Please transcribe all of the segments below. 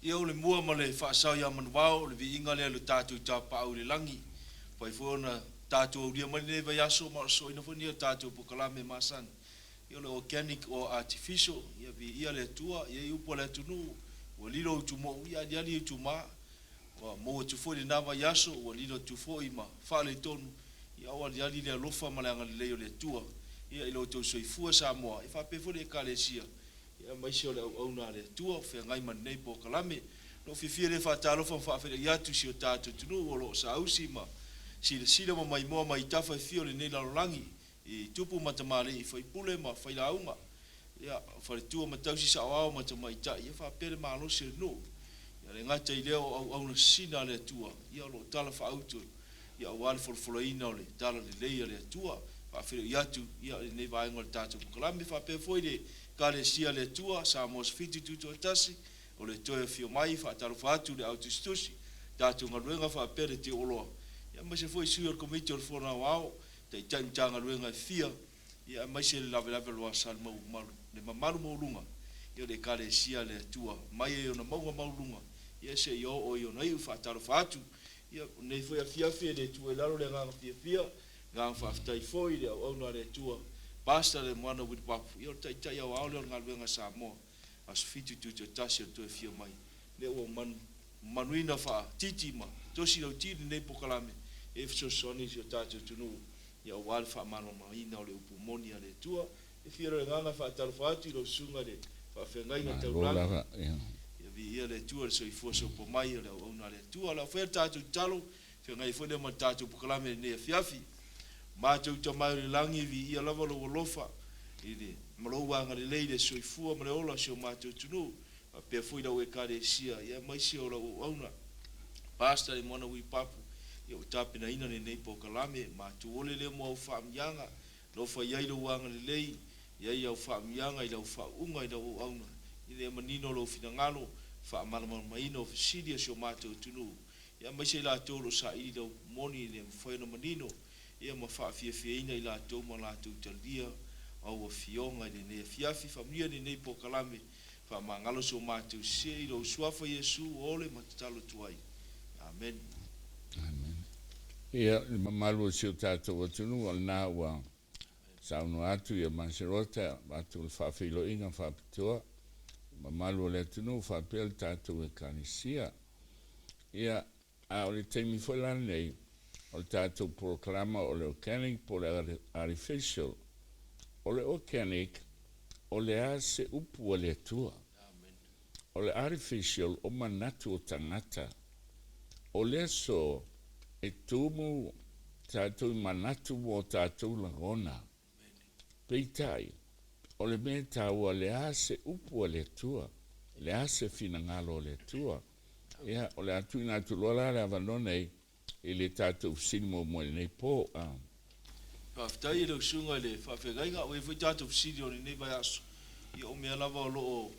Ia o le mua ma le faasao ia Manuvao, o le viiga lea i lo tatou Tapaau i le lagi. Ua mafai foi ona tatou aulia mai lenei vaiaso ma o le sosoina foi lenei o le tatou polokalame masani. Ia o le organic or artificial, ia viia le Atua, e i ai upu a le atunuu, ua lilo utumou, ia aliali utuma. Ua mou atu foi lena vaiaso, ua lilo atu foi ma faaletonu, ia o aliali le alofa ma le agalelei o le Atua, ia i lo outou soifua Samoa, e faapea foi le Ekalesia, ia aemaise o le auauna a le Atua o feagai ma lenei polokalame. O lou fiafia lea e faatalofa ma faafeiloai atu i si o tatou atunuu o lo o saausi ma silasila ma maimoa mai i tafa e fia o lenei lalolagi, i tupu ma tamalii, faipule ma failauga, ia, faletua ma tausi saoao ma tamaitai, ia faapea le malosi o le nuu. Ia le gata i lea o auauna sisina a le Atua, ia o lo o tala faaautu, ia aua le folafolaina o le tala lelei a le Atua. Faafeiloai atu, ia, i lenei vaega o le tatou polokalame, faapea foi le Ekalesia a le Atua, Samoa 7 Tutoatasi, o le toe afio mai, faatalofa atu i le au tusitusi, tatou galuega faapea le teuoloa, ia aemaise foi sui o le Komiti o le Fono Aoao, Taitai Matagaluega e fia, ia aemaise le lavelave loa Salemau malu, le mamalu maualuga, ia o le Ekalesia a le Atua, mai ai ona mauga maualuluga, ia seia oo i ona iu. Faatalofa atu, ia, o lenei foi afiafi e le tuua i lalo le agaga fiafia, le agaga faafetai foi i le auauna a le Atua, Pastor Lemoana Wilipapu, ia o le Taitai Aoao lea o le Galuega a Samoa, Aso 7 Tutoatasi o le toe afio mai, lea ua manuina faatiti ma tosi lauti lenei polokalame e fesoasoani i si o tatou atunuu ia aua le faamalamalamaina o le upu moni a le Atua. E fia le agaga e faatalofa atu i lau susuga i le faafeagaiga Malo taulagi. lava, ia. Ia viia le Atua i le soifua sopo mai o le auauna a le Atua. O le a faia le tatou tatalo, feagai foi lea ma le tatou polokalame i lenei afiafi. Matou Tama e o le lagi, viia lava lou alofa i le ma lou agalelei i le soifua ma le ola o si o matou atunuu. Faapea foi lau Ekalesia, ia aemaise o lau auauna, Pastor Lemoana Uipapu, ia ua tapenaina lenei polokalame, matou ole lea mo au faamanuiaga, alofa i ai lou agalelei, i ai au faamanuiaga i lau faauuga i lau auauna, ina ia manino lou finagalo, faamalamalamaina o fesili a si o matou atunuu, ia aemaise i latou o lo o saili lau moni ina ia mafai ona manino, ia ma faafiafiaina i latou ma latou talia au afioga i lenei afiafi. Faamanuia lenei polokalame. Faamagalo so matou sese i lou Suafa Iesu ole ma tatalo atu ai. Amene. Amene. Ia, le mamalu o si o tatou atunuu, o lena ua saunoa atu ia Maserota, avatu le faafeiloaiga faapitoa, mamalu o le atunuu faapea le tatou Ekalesia. Ia, a o le taimi foi la lenei, o le tatou polokalama o le organic po o le artificial. O le organic, o le a se upu a le Atua? O le artificial, o manatu o tagata. O le aso e tumu tatou i manatu mo tatou lagona. Peitai, o le mea taua le a se upu a le Atua, le a se finagalo o le Atua. Ia, o le a tuuina atu loa la le avanoa nei i le tatou fesili muamua i lenei po. A. Faafetai i lau susuga i le faafeagaiga. Ua i ai foi tatou fesili o lenei vaiaso. Ia o mea lava o lo o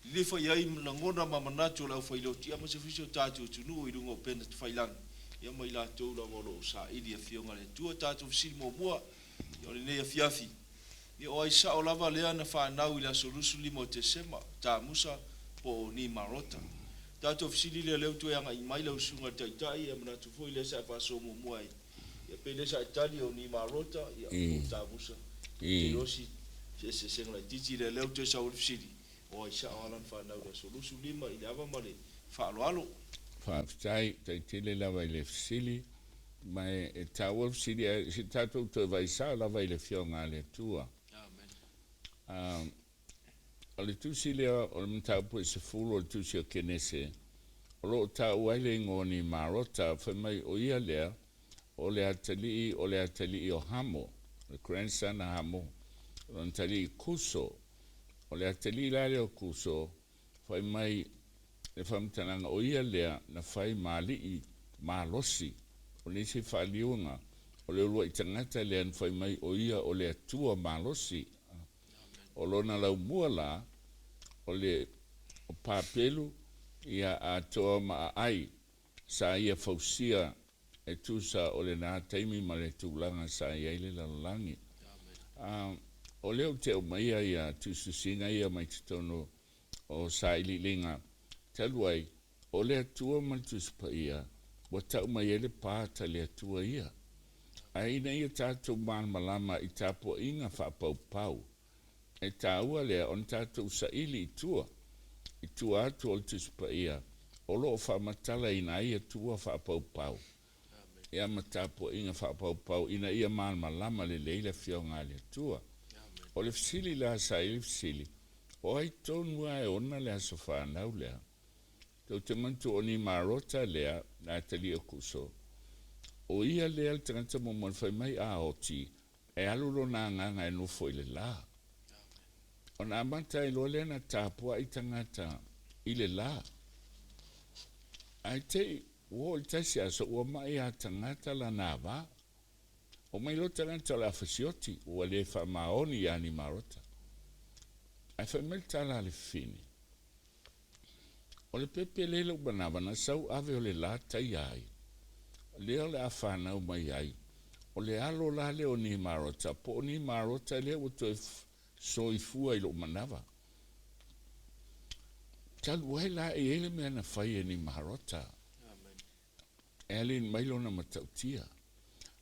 lilifa i ai lagona ma manatu o le aufailotia aemaise foi si o tatou atunuu i luga o upega tafailagi, ia ma i latou lava o lo o saili Afioga a le Atua. Tatou fesili muamua ia o lenei afiafi. Ia o ai sao lava lea na fanau i le aso 25 o Tesema, Tamusa po o Nimarota? Tatou fesili lea lea ua toe agai mai lau Susuga i le Taitai, ia manatu foi lea sa e faasoa muamua ai, ia pei lea sa e tali o Nimarota, ia po o Tamusa. Ou te iloa si eseesega laitiiti lea, lea ua toe sau ai le fesili, o ai sao lava lana fanau i le aso 25 i le ava ma le faaaloalo? Faafetai, taitele lava i le fesili. Ma e taua le fesili, ae se i tatou toe vaisao lava i le Afioga a le Atua. A, o le tusi lea o le mataupu e 10 o le tusi o Kenese, o lo o taua ai le igoa o Nimarota, fai mai o ia lea o le atalii o le atalii o Hamo, le grandson a Hamo, o lona atalii Kuso. O le atalii la lea o Kuso, Fai mai le faamatalaga, o ia lea na fai ma alii malosi. O nisi faaliuga, o le uluai tagata lea na fai mai o ia o le Atua malosi. O lona laumua la, o le o Papelu, ia atoa ma aai, sa ia fausia e tusa o lena taimi ma le tulaga sa i ai le lalolagi. A, o lea ou te aumaia ia tusitusiga ia mai totonu o sailiiliga. Talu ai, o le Atua ma le Tusi Paia ua tau mai ai le part a le Atua ia. Ae ina ia tatou malamalama i tapuaiga faapaupau, e taua lea ona tatou saili i tua, i tua atu o le Tusi Paia o lo o faamatalaina ai Atua faapaupau, ia ma tapuaiga faapaupau ina ia malamalama lelei le Afioga a le Atua. O le fesili la sa i ai le fesili, O ai tonu lava e ona le aso fanau lea? Tou te manatua o Nimarota lea na atalia o Kuso. O ia lea le tagata muamua na fai mai a oti e alu lona agaga e nofo i le la. Ona amata ai loa lea na tapuai tagata i le la. Ae te i ua oo i le tasi aso ua mai a tagata lana ava. Omai loa tagata o le a fasioti, ua le faamaoni ia Nimarota. Ae fai mai le tala a le fafine, O le pepe lea i lou manava na sau ave o le la taia ai, lea o le a fanau mai ai, o le alo la lea o Nimarota, po o Nimarota lea ua toe soifua i lou manava. Talu ai la e i ai le mea na fai e Nimarota. E alii mai lona matautia.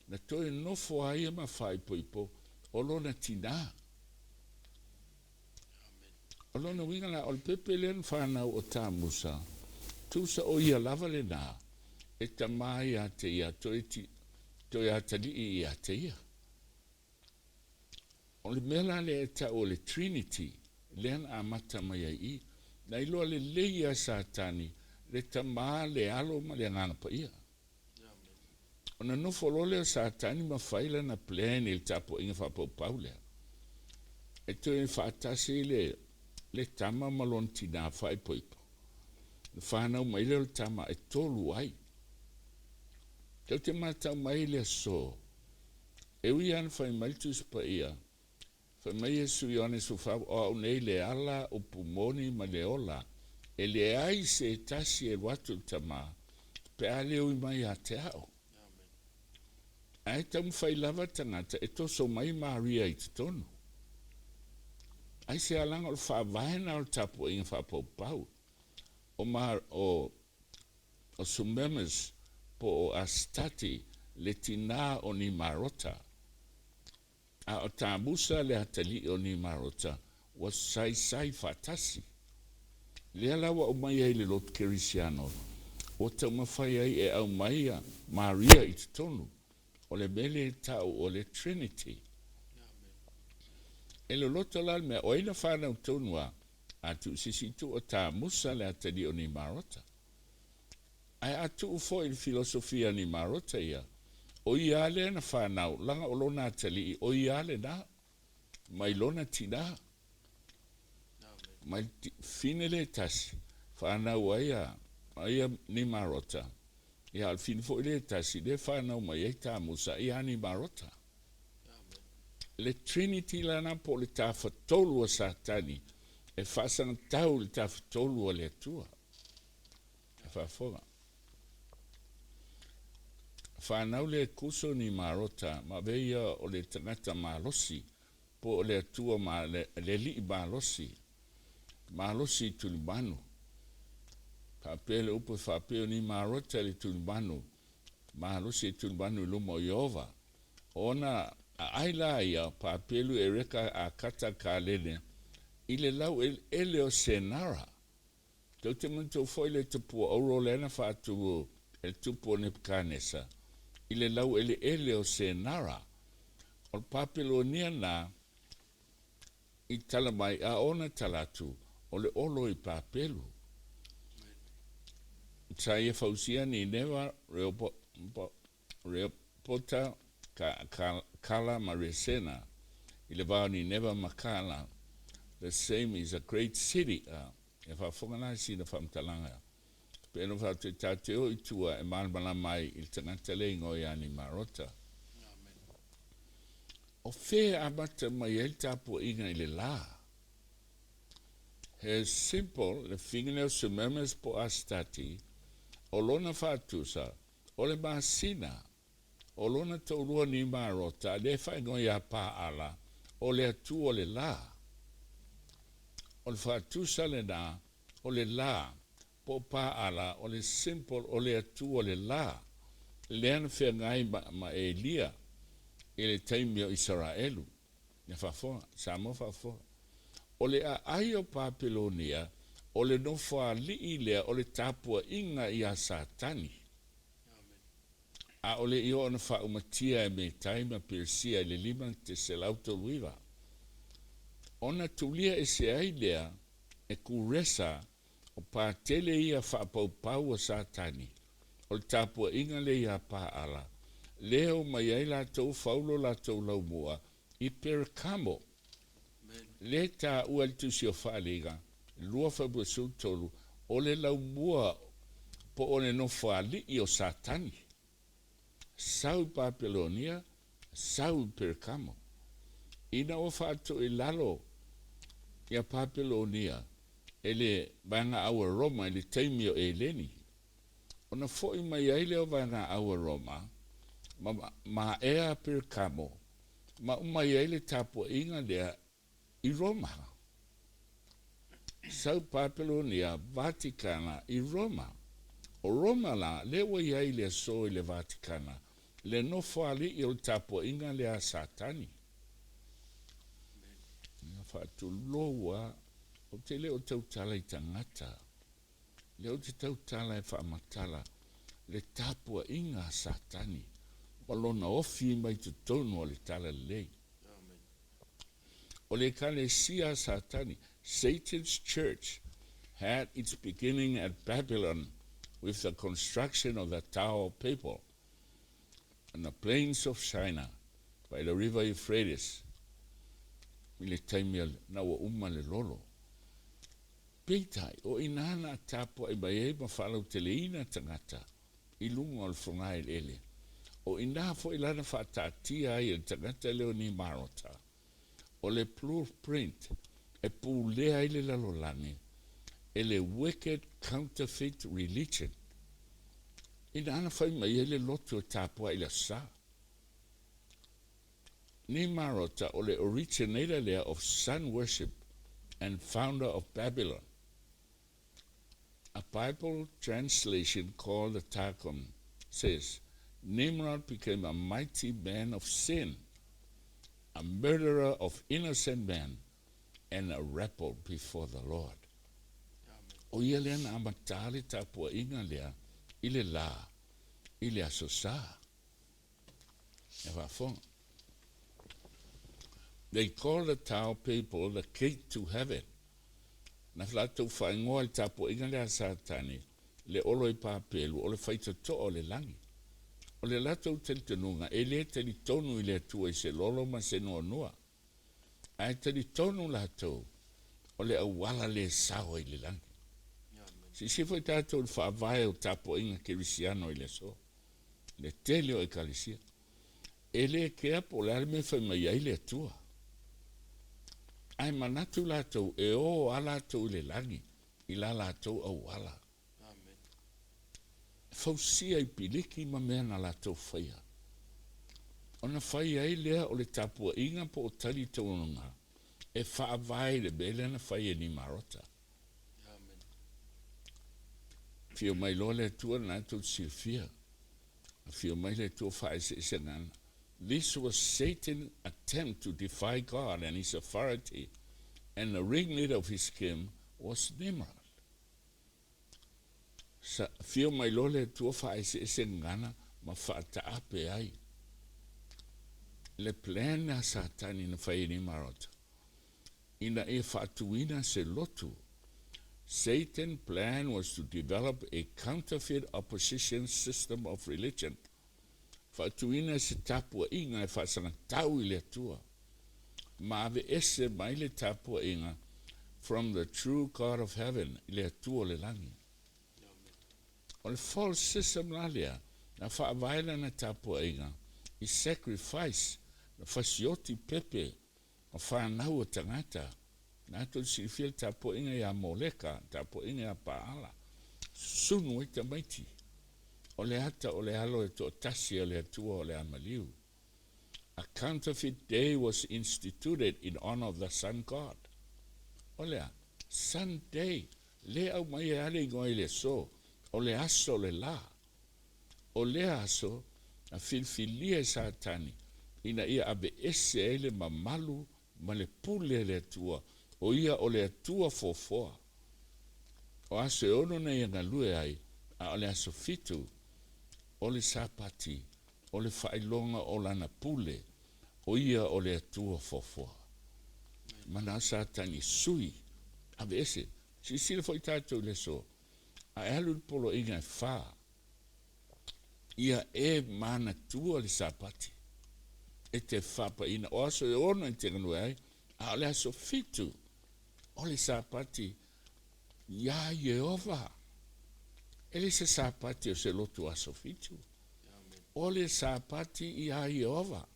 Na toe nofo a ia ma faaipoipo o lona tinā. O lona uiga la, o le pepe lea na fanau o Tamusa, tusa o ia lava lenā e tama ia te ia toe, toe atalii ia te ia. O le mea la lea e tau o le Trinity, lea na amata mai ai i. Na iloa lelei ia Satani le Tama, le Alo ma le Agaga Paia. Ona nofo loa lea o Satani ma fai lana plan i le tapuaiga faapaupau lea. E toe faatasi le, le tama ma lona tinā faaipoipo. Na fanau mai lea o le tama e tolu ai. Tou te matau mai i le aso, E ui lava na fai mai le Tusi Paia, fai mai Iesu Ioane 14, O au nei le ala, upu moni ma le ola, e leai se tasi e alu atu i le Tama, pe a le ui mai ia te au. Ae taumafai lava tagata e toso mai Maria i totonu. Aisea leaga o le faavae na o le tapuaiga faapaupau o, ma, o o Sumemus po o Asitati le tinā o Nimarota, a o Tamusa le atalii o Nimarota ua saisai faatasi. Lea la ua aumai ai le lotu Kerisiano ua taumafai ai e aumai a Maria i totonu o le mea lea e tau o le Trinity. E loloto la le mea, o ai na fanau tonu a A tuu se isi itu o Tamusa le atalii o Nimarota. Ae a tuu foi i le filosofia a Nimarota ia, o ia lava lea na fanau, laga o lona atalii, o ia lava lena, mai lona tinā. Mai le fine lea e tasi, fanau ai a, ai a Nimarota, ia a o le fine foi lea e tasi, lea e fanau mai ai Tamusa ia Nimarota. Le Trinity lana po o le Tafatolu a Satani e faasagatau i le Tafatolu a le Atua. E faafofoga. Fanau le Kuso ni Marota ma ave ia o le tagata malosi po o le Atua ma le, le alii malosi, malosi i tulimanu. Faapea le upu e faapea o ni Marota le tulimanu, malosi i tulimanu i luma o Ieova. Ona aai la ia Papelu Ereka a Kata Kalene i le laueleele o Senara. Tou te manatua foi le tupua auro lea na faatu e le tupu o Nepukanesa i le laueleele o Senara. O le Papelonia na i tala mai a ona tala atu o le olo i Papelu. Sa ia fausia Nineva, Reopota, Kala ma Resena, i le va o Nineva ma Kala, the same is a great city, a e faafofoga la sina faamatalaga pei ona faapea ta te o i tua e malamalama ai i le tagata le igoa ia Nimarota. O fea e amata mai ai le tapuaiga i le la? He simple le fingernail Sumemes po Astati, o lona faatusa, O le masina, o lona toalua Nimarota, lea e faaigoa ia Paala, o le Atua o le la. O le faatusa lena, o le la, Po o Paala, o le symbol o le Atua o le la, lea na feagai ma, ma Elia i le taimi o Isaraelu. Ia faafofoga, Samoa faafofoga. O le aai o Papelonia, o le nofoalii lea o le tapuaiga iā Satani. A o le i oo na faaumatia e Metai ma Peresia i le 539, ona tulia ese ai lea e Kuresa o Patele ia faapaupau a Satani, o le tapuaiga lea iā Paala, lea o mai ai latou fau lo latou laumua i Perekamo, lea e taua i le Tusi o Faaaliga 2:13, o le laumua po o le nofoalii o Satani. Sau i Papelonia, sau i Perekamo. Ina ua faatoilalo ia Papelonia e le vaegaau a Roma i le taimi o Eleni, ona foi mai ai lea o vaegaau a Roma ma maea Perekamo ma uma i ai le tapuaiga lea i Roma. Sau Papelonia, Vatikana i Roma. O Roma la, lea ua i ai i le aso i le Vatikana, le nofoalii o le tapuaiga lea a Satani. Ia faatulou a, ou te le o tautala i tagata. Lea ou te tautala e faamatala le tapuaiga a Satani ma lona ofi mai totonu o le Talalelei. O le Ekalesia a Satani, Satan's Church, had its beginning at Babylon with the construction of the Tower of Babel on the plains of Shinar by the river Euphrates i le taimi na ua uma le lolo. Peitai, o i inā na tapuai mai ai ma faalauteleina tagata i luga o le fogaeleele. O i inā foi la na faataatia ai e le tagata lea o Nimarota, o le blueprint e pulea ai le lalolagi e le wicked counterfeit religion. Inā na fai mai ai le lotu e tapuai i le Aso Sa. Nimarota o le originator lea of sun worship and founder of Babylon. A Bible translation called the Targum says, Nimrod became a mighty man of sin, a murderer of innocent men, and a rebel before the Lord. O ia lea na amata le tapuaiga lea i le lā, i le Aso Sa. E faafofoga. They call the Tao people the gate to heaven. Na latou faaigoa i le tapuaiga lea a Satani, le olo i Papelu, o le faitotoa o le lagi. O le latou talitonuga, e le talitonu i le Atua i se lolo ma se noanoa. Ae talitonu latou, o le auala lea e sao ai i le lagi. Silasila foi tatou i le faavae o tapuaiga kerisiano i le aso, le tele o ekalesia. E le kea po o le a le mea e fai mai ai le Atua. Ae manatu latou e o a latou i le lagi i la latou auala. E fausia i piliki ma mea na latou faia. Ona fai ai lea o le tapuaiga po o talitonuga e faavae i le mea lea na fai e Nimarota. Afio mai loa le Atua lena tou te silafia. Afio mai le Atua faaeseese gana. This was Satan's attempt to defy God and his authority, and the ringleader of his scheme was Nimrod. Sa afio mai loa le Atua faaeseese gagana ma faataape ai le plan a Satani na fai e Nimarota ina ia faatuina se lotu. Satan's plan was to develop a counterfeit opposition system of religion. Faatuina se tapuaiga e faasagatau i le Atua ma aveese mai le tapuaiga from the true God of heaven, i le Atua o le lagi. O le false system la lea, na faavae lana tapuaiga i sacrifice, na fasioti pepe ma fanau a tagata. Na tou silafia le tapuaiga iā Moleka, tapuaiga iā Paala, susunu ai tamaiti. O le ata o le alo e toatasi a le Atua o le a maliu. A counterfeit day was instituted in honor of the sun god. O le a? Sun day. Lea e aumai ai lava le igoa i le aso, o le aso o le la. O lea aso na filifilia e Satani ina ia aveese ai le mamalu ma le pule a le Atua, o ia o le Atua foafoa. O aso e ono na ia galue ai, a o le aso fitu, o le Sapati, o le faailoga o Lana pule, o ia o le Atua foafoa. Manao Satani e sui, aveese. Silasila foi tatou i le aso, a e alu i le poloaiga e fa, ia e manatua le Sapati, e te faapaina, o aso e ono e te galue ai, a o le aso fitu, o le Sapati iā Ieova. E le se Sapati o se lotu aso fitu. O le Sapati iā Ieova.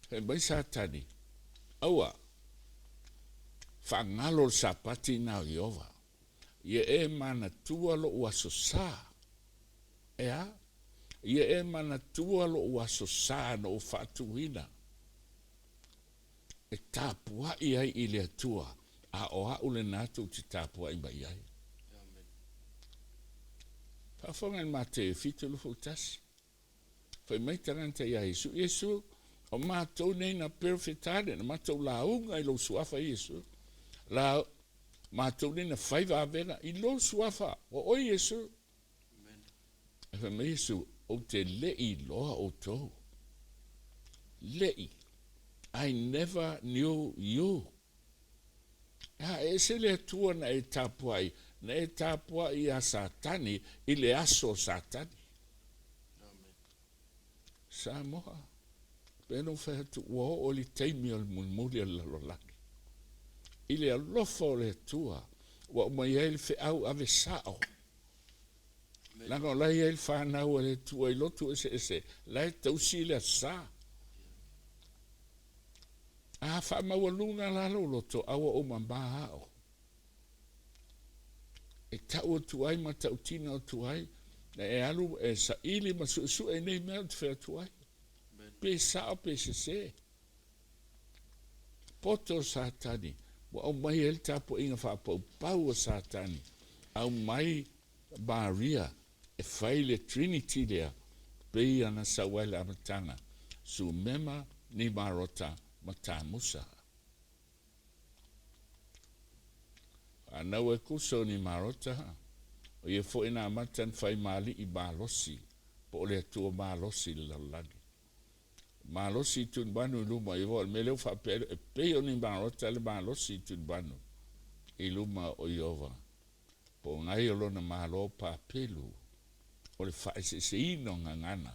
Fai mai Satani, Aua, faagalo le Sapati na o Ieova. Ia e manatua loʻu aso sa. E a? Ia e manatua loʻu aso sa na ou faatuina e tapuaʻi ai i le Atua, a o aʻu lena tou te tapuaʻi mai ai. Faafofoga i le Mateo 71. Fai mai tagata iā Iesu, Iesu, o matou nei na perofetale, na matou lauga i lou suafa Iesu. La, matou nei na fai vavega i lou suafa, o oe Iesu. Ae fai mai Iesu, ou te leʻi iloa outou. Leʻi. I never knew you. A e ese le Atua na e tapuai, na e tapuai iā Satani i le aso o Satani. Samoa, pei ona ou fai atu, ua oo i le taimi o le mulimuli o le lalolagi. I le alofa o le Atua, ua aumai ai le feau ave sao. Leaga o la e i ai le fanau a le Atua i lotu eseese, la e tausi le Aso Sa. A faamaualuga la lou loto, a ua ou mamā ao. E tau atu ai ma tautino atu ai, na e alu e saili ma suesue i nei mea ou te fai atu ai. Pe sao pe sesē. Poto o Satani, ua aumai ai le tapuaiga faapaupau a Satani, aumai Maria e fai le Trinity lea pei ana sau ai le amataga, Sumema, Nimarota ma Tamusa. Fanau e Kuso o Nimarota, o ia foi na amata na fai ma alii malosi, po o le Atua malosi i le lalolagi. Malosi i Tunibanu i luma o Iehowa. O le mea lea ua faapea ai, e pei o Nimarota le malosi i Tunibanu i luma o Iehowa. Po o gai o lona Malo papelu o le faaeseeseina o gagana,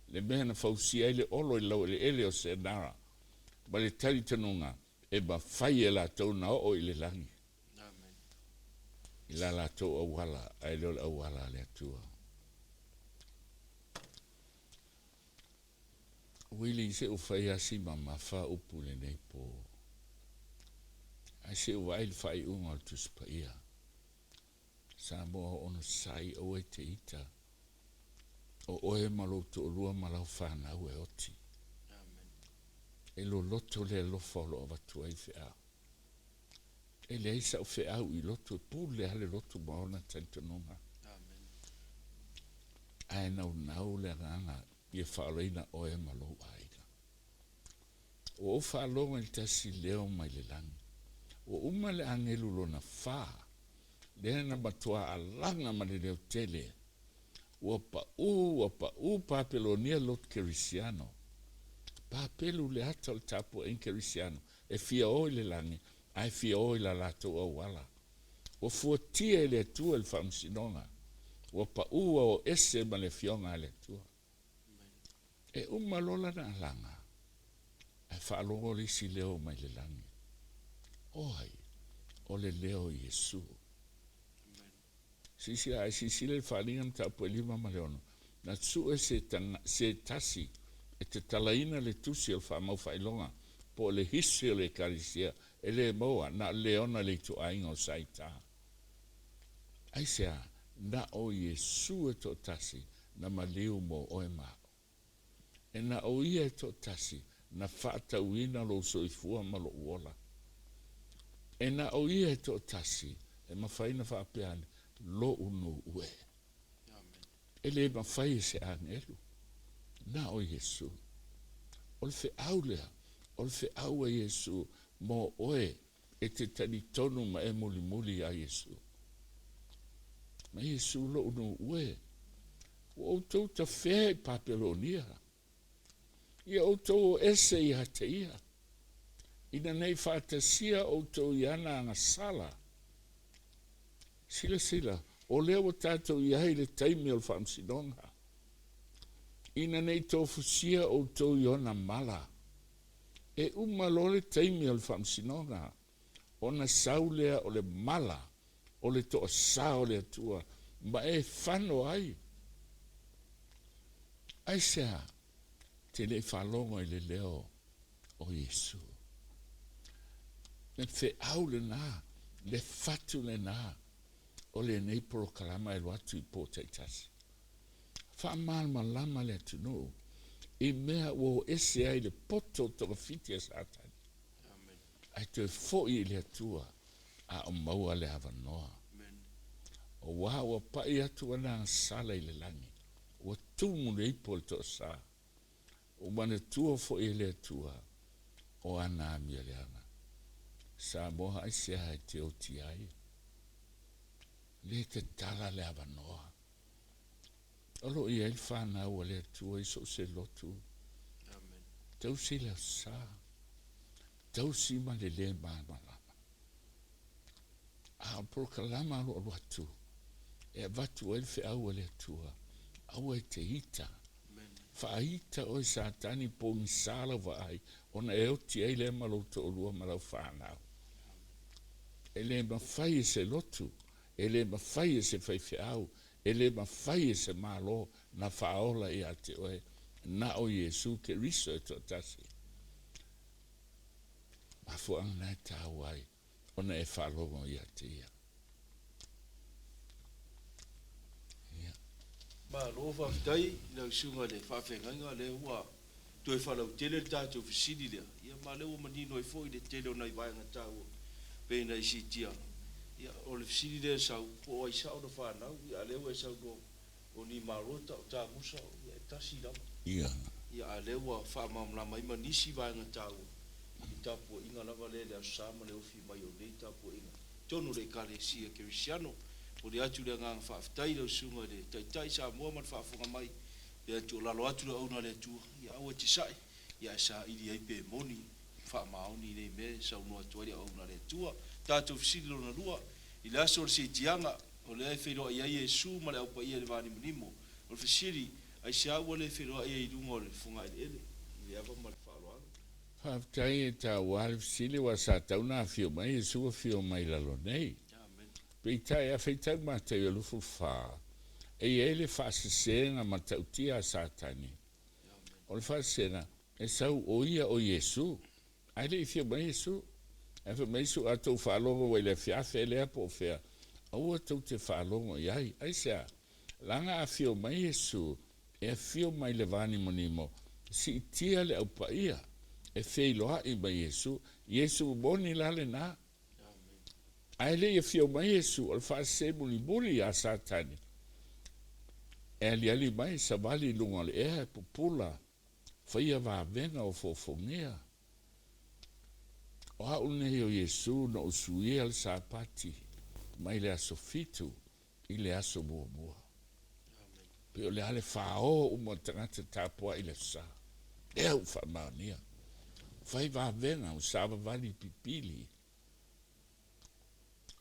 le mea na fausia ai le olo i le laueleele o Senara, ma le talitonuga e mafai e latou na oo i le lagi i la latou auala ae le o le auala a le Atua. Wili, se u fai lava si mamafa upu i lenei po. Ae se u vaai i le faaiuga o le Tusi Paia. Samoa o onosai aua e te ita. O oe ma lou toalua ma lau fanau e oti. E loloto le alofa o lo o avatu ai feau. E leai sa'u feau i lotu e pule lava le lotu ma ona talitonuga. Ae naunau le agaga ia faaolaina oe ma lou aiga. Ua ou faalogo i le tasi leo mai le lagi. Ua uma le agelu lona fa, lea na matua alaga ma le leo tele. Ua paʻū, ua paʻū Papelonia lotu Kerisiano. Papelu le ata o le tapuaiga Kerisiano e fia o i le lagi ae fia o i la latou auala. Ua fuatia e le Atua i le faamasinoga. Ua paʻū a o ese ma le Afioga a le Atua. E uma loa lana alaga, ae faalogo le isi leo mai le lagi. O ai? O le leo o Iesu. Silasila, a e silasila i le faaaliga mataupu e 56, na sue se, se tasi e tatalaina le tusi o le faamaufaailoga po o le history o le Ekalesia e le maua, na o le leona le ituaiga o Saita. Aisea? Na o Iesu e toatasi na maliu mo oe ma aʻu. E na o Ia e toatasi na faatauina lou soifua ma lou ola. E na o Ia e toatasi. E mafai ona faapea ane, Lo'u nuu e. E le mafai e se agelu, na o Iesu. O le feau lea, o le feau a Iesu mo oe e te talitonu ma e mulimuli iā Iesu. Ma Iesu lo'u nuu e, ua outou tafea i Papelonia. Ia outou o ese ia te ia, ina nei faatasia outou i ana agasala. Silasila, o lea ua tatou i ai i le taimi o le faamasinoga, ina nei tofusia outou i ona mala. E uma loa le taimi o le faamasinoga, ona sau lea o le mala o le toasā o le Atua ma e fano ai. Aisea te le i faalogo i le leo o Iesu? Le feau lenā, le fatu lenā o lenei polokalama e alu atu i po taitasi. Faamalamalama le atunuu i mea ua o ese ai le poto togafiti a Satani. Ae toe foi i le Atua a o maua le avanoa. Auā ua paʻi atu ana agasala i le lagi, ua tumu le ipu o le toasā, ua manatua foi e le Atua o ana amioleaga. Samoa aisea e te oti ai? Le tatala le avanoa. O lo o i ai le fanau a le Atua i so o se lotu. Tausi le aso sa. Tausi ma le lē malamalama. A o le polokalama alualu atu e avatu ai le feau a le Atua, aua e te ita. Faaita oe Satani pogisa lau vaai ona e oti ai lea ma lou toalua ma lau fanau. E le mafai e se lotu, e le mafai e se faifeau, E le mafai e se Malo na faaola ia te oe, na o Iesu Keriso e toatasi. Mafuaaga na e tāua ai ona e faalogo ia te ia. Ia. Malo faafetai i lau susuga i le faafeagaiga lea ua toe faalautele le tatou fesili lea, ia ma lea ua manino ai foi le tele o nai vaega taua pei ona e siitia. Ia, o le fesili lea e sau, po o ai sao na fanau, ia a lea ua e saunoa, o Nimarota, o Tamusa, ia e tasi lava. Ia. Ia, a lea ua faamalamalama ai ma nisi vaega taua i le tapuaiga lava lea i le Aso Sa ma le ofi mai o nei tapuaiga i totonu o le Ekalesia Kerisiano. Momoli atu le agaga faafetai i lau Susuga i le Taitai Samoa ma le faafofoga mai Ia tuualalo atu le auauna a le Atua, ia aua e te sa'i, ia ae saili ai pe moni, faamaoni nei mea e saunoa atu ai le auauna a le Atua. Tatou fesili lona lua, i le aso o le seitiaga, o lea e feiloai ai Iesu ma le Au Paia i le vanimonimo. O le fesili, aisea ua le feiloai ai i luga o le fogaeleele, i le ava ma le faaaloalo? Faafetai e taua le fesili aua sa tau na afio mai Iesu afio mai i lalo nei. Peitai, a faitau Mataio 24, e i ai le faasesega matautia a Satani. O le faasesega, e sau o ia o Iesu, ae le i fia mai Iesu. Ae fai mai Iesu, A tou faalogo ua i le afiafi lea po o fea, aua tou te faalogo i ai. Aisea? Leaga a afio mai Iesu, e afio mai i le vanimonimo, siitia le Au Paia, e feiloai ma Iesu. Iesu moni la lena. Ae le i afio mai Iesu, o le faasese mulimuli a Satani, e aliali mai, savali i luga o le ea, e pupula, faia vavega o foofogia. O au lenei o Iesu na ou suia le Sapati mai le aso fitu i le aso muamua. Pei o le a le fāō uma o tagata tapuai i le aso Sa. Lea ua faamaonia. Fai vavega ua savavali pipili.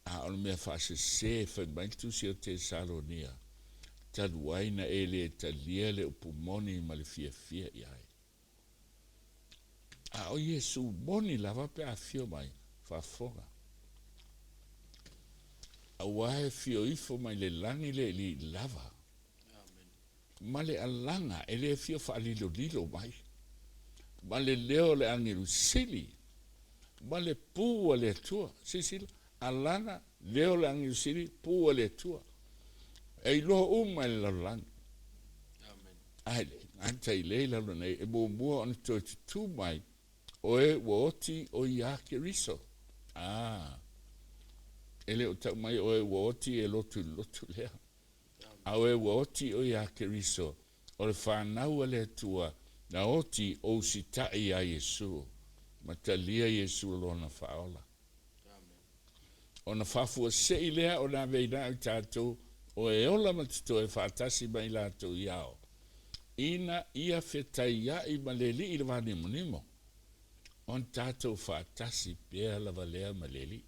A o le mea faasese fai mai le tusi o Tesalonia, talu ai na e le talia le upu moni ma le fiafia i ai. A o Iesu moni lava pe a afio mai, faafofoga. Auā e afio ifo mai le lagi le iliili lava, ma le alaga e le afio faalilolilo mai, ma le leo o le agelu sili, ma le pū a le Atua. Silasila, alaga, leo o le agelu sili, pū a le Atua. E iloa uma e le lalolagi. Ae le gata i lea i lalo nei, e muamua ona toe tutū mai o e ua oti o iā Keriso. A. E le o tau mai oe ua oti e lotu i le lotu lea. A oe ua oti oe iā Keriso, o le fanau a le Atua, na oti o usitaʻi iā Iesu, ma talia Iesu Lona Faaola. Ona faafuasei lea ona ave i naʻau i tatou o e ola ma totoe faatasi ma i latou i ao, ina ia fetaiaʻi ma le Alii i le vanimonimo, ona tatou faatasi pea lava lea ma le Alii.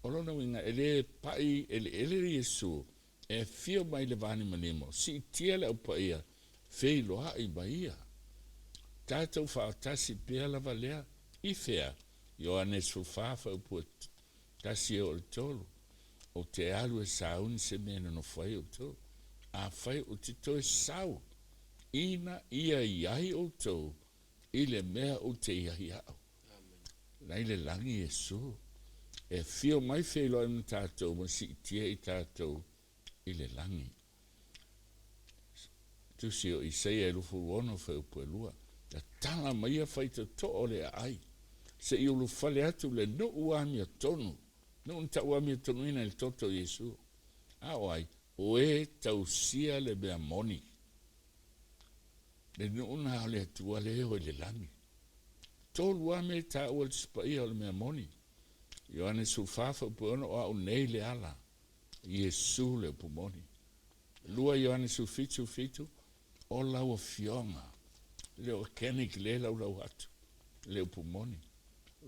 O lona uiga, e le paʻi eleele Iesu e afio mai le vanimonimo, siitia le Au Paia, feiloaʻi ma ia. Tatou faatasi pea lava lea, i fea? Ioane 14 faaupu 1 e oo i le 3, Ou te alu e sauni se mea e nonofo ai outou. Afai ou te toe sau, ina ia i ai outou i le mea ou te i ai au. La i le lagi Iesu, e afio mai feiloai ma tatou ma siitia i tatou i le lagi. Tusi o Isaia e 26 fuaiupu e 2, Tatala maia faitotoa o le aai, se i ulufale atu le nuu amiotonu, nuu na tau amiotonuina i le toto o Iesu. A o ai? O e tausia le mea moni. Le nuu na o le Atua le o i le lagi. Tolu lava mea e taua i le Tusi Paia o le mea moni. Ioane 14 fuaiupu e 6, O au nei le ala. Iesu le upu moni. 2 Ioane 17, 7, O lau Afioga, le organic le laulau atu, le upu moni.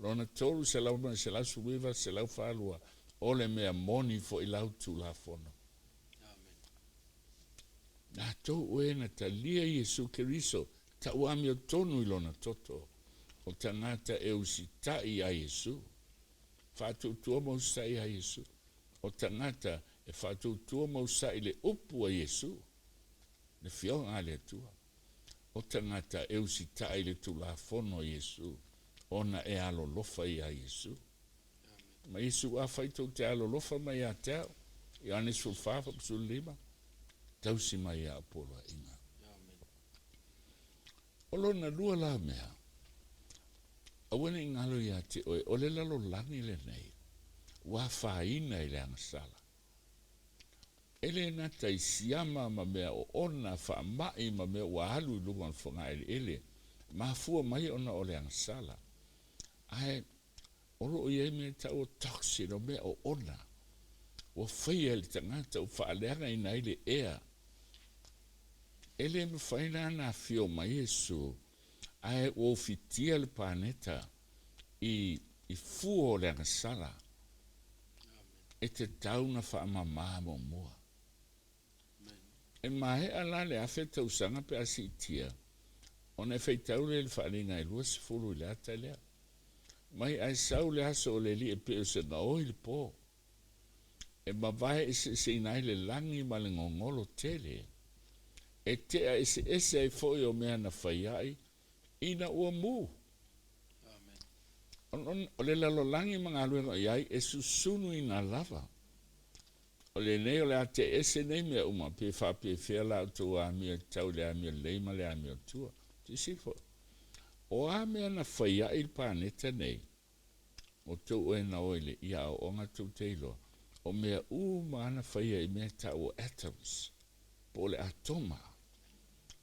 Lona 3, 119, 142, O le mea moni foi lau Tulafono. Latou o e na talia Iesu Keriso, tau amiotonu i lona toto, o tagata e usitai iā Iesu. Faatuatua ma usitai iā Iesu. O tagata e faatuatua ma usitai i le upu a Iesu, le Afioga a le Atua. O tagata e usitai i le Tulafono a Iesu, ona e alolofa iā Iesu. Ma Iesu, Afai tou te alolofa mai ia te au, Ioane 14, 15, tausi mai ia au poloaiga. O lona lua la mea, aua ne i galo ia te oe, o le lalolagi lenei, ua afaina i le agasala. E le gata i siama ma mea oona, faamai ma mea ua alu i luga o le fogaeleele, mafua mai ona o le agasala. Ae o lo o i ai mea e tau o toxin, o mea oona, ua faia e le tagata ua faaleagaina ai le ea. E le mafai la ona afio mai Iesu, ae ua ufitia le paneta i i fua o le agasala e tatau ona faamama muamua. E maea la le afe tausaga pe a siitia, ona e faitau lea i le faaaliga e 20 i le ata lea. Mai ae sau le aso o le Alii e pei o se gaoi le po, e mavae eseeseina ai le lagi ma le gogolo tele, e tea eseese ai foi o mea na fai ai ina ua mu. O le lalolagi ma galuega o i ai e susunuina lava. O lenei o le a tea ese nei mea uma, pe faapefea la outou amio e tatau i le amio lelei ma le amio tua. Silasila foi, o a mea na fai ai i le paneta nei, o tou e na o i le ia aoaoga tou te iloa, o mea uma a na faia i mea e tau o atoms, po o le atoma,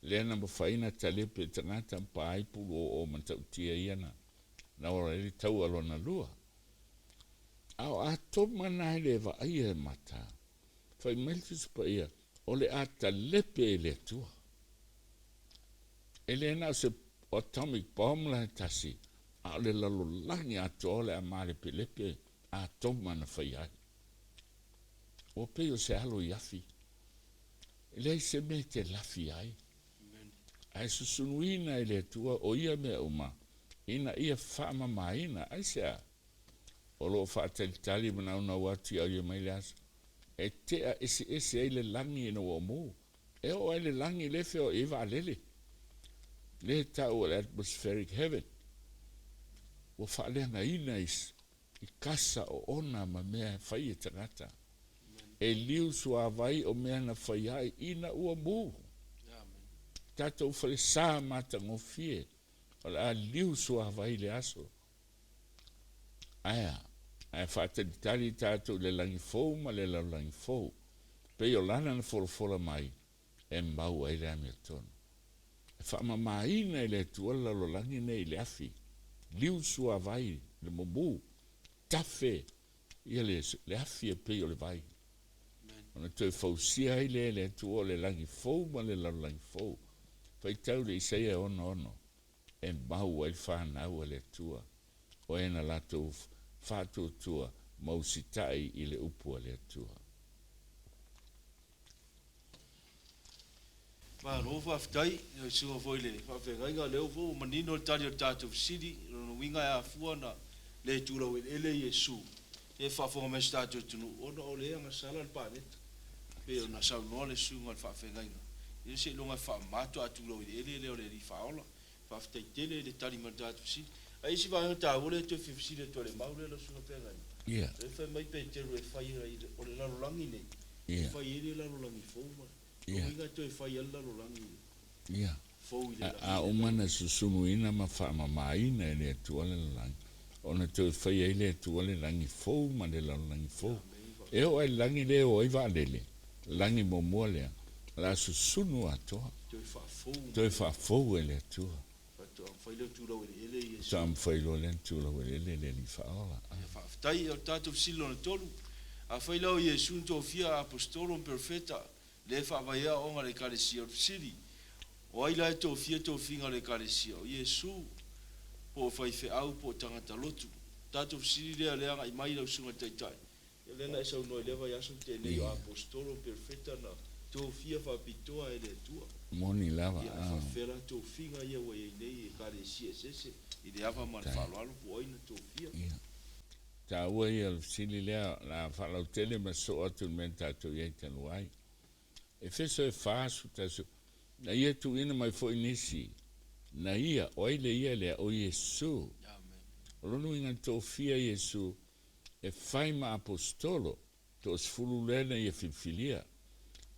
lea na mafai na talepe e tagata ma pa ai pulu oo matautia ia na na ola ai le taua lona lua. A o atoma na e le vaaia e mata, fai mai le Tusi Paia, o le a talepe e le Atua. E le na o se atomic bomb la e tasi, a o le lalolagi atoa o le a malepelepe atoma na fai ai. Ua pei o se alo i afi. E leai se mea e te lafi ai. Ae susunuina e le Atua o ia mea uma, ina ia faamamaina. Aisea? O lo o faatalitali ma naunau atu i auia mai le aso e tea eseese ai le lagi ina ua omu. E oo ai le lagi le feoai ai vaalele, le tau o le atmospheric heaven. Ua faaleagaina i kasa oona ma mea e fai e tagata. E liu suavai o mea na fai ai ina ua mu. Tatou falesa matagofie o le a liu suavai i le aso. Ae a? Ae faatalitali tatou i le lagi fou ma le lalolagi fou, pei o lana na folafola mai e mau ai le amiotonu. E faamamaina e le Atua le lalolagi nei i le afi, liu suavai, le mumu, tafe ia le, le afi e pei o le vai. Ona toe fausia ai lea e le Atua o le lagi fou ma le lalolagi fou. Faitau le Isaia 66 e mau ai le fanau a le Atua, o e na latou faatuatua ma usitai i le upu a le Atua. Malo faafetai i lau susuga foi i le faafeagaiga, lea foi ua manino le tali o le tatou fesili, o lona uiga e afua ona le tulau eleele Iesu e faafofoga mai si tatou atunuu ona o le agasala le paleta. Pei ona saunoa le susuga i le faafeagaiga, ia seiloga e faamama faatoa tulau eleele lea o le Alii Faaola. Faafetai tele i le tali mai o le tatou fesili. A i isi vaega taua lea e toe fia fesili atu ai le mau lea lau susuga feagaiga, lea e fai mai Peteru e fai ai o le lalolagi nei, e fai ai le lalolagi fou ma le uiga e toe fai ai le lalolagi fou i le lagi. A uma ona susunuina ma faamamaina e le Atua le lalolagi, ona toe fai ai le Atua le lagi fou ma le lalolagi fou. E oo lava i le lagi lea e o ai vaalele, lagi muamua lea, o le a susunu atoa, toe faafou e le Atua. Faatoa mafai lea ona tulau eleele Iesu. Faatoa mafai loa lea ona tulau eleele le Alii Faaola. Ia faafetai. O le tatou fesili lona tolu, Afai la o Iesu na tofia a Aposetolo ma Perofeta, lea e faavae ai aoaoga a le Ekalesia, o le fesili, O ai la e tofia tofiga o le Ekalesia, o Iesu, po o faifeau, po o tagata lotu? O tatou fesili lea, lea agai mai lau Susuga i le Taitai, Ia lea na e saunoa i lea vaiaso na tea nei, o Aposetolo ma Perofeta na tofia faapitoa e le Atua. Moni lava, Ia, ae faapefea la tofiga ia ua i ai nei i Ekalesia eseese i le ava ma le faaaloalo po o ai na tofia? Ia. Taua ia o le fesili lea, o le a faalautele ma sosoo atu i le mea na tatou i ai talu ai. Efeso e 41, Na ia tuuina mai foi nisi, na ia, o ai le ia lea? O Iesu. O lona uiga na tofia Iesu e fai ma aposetolo, toasefulu lea na ia filifilia.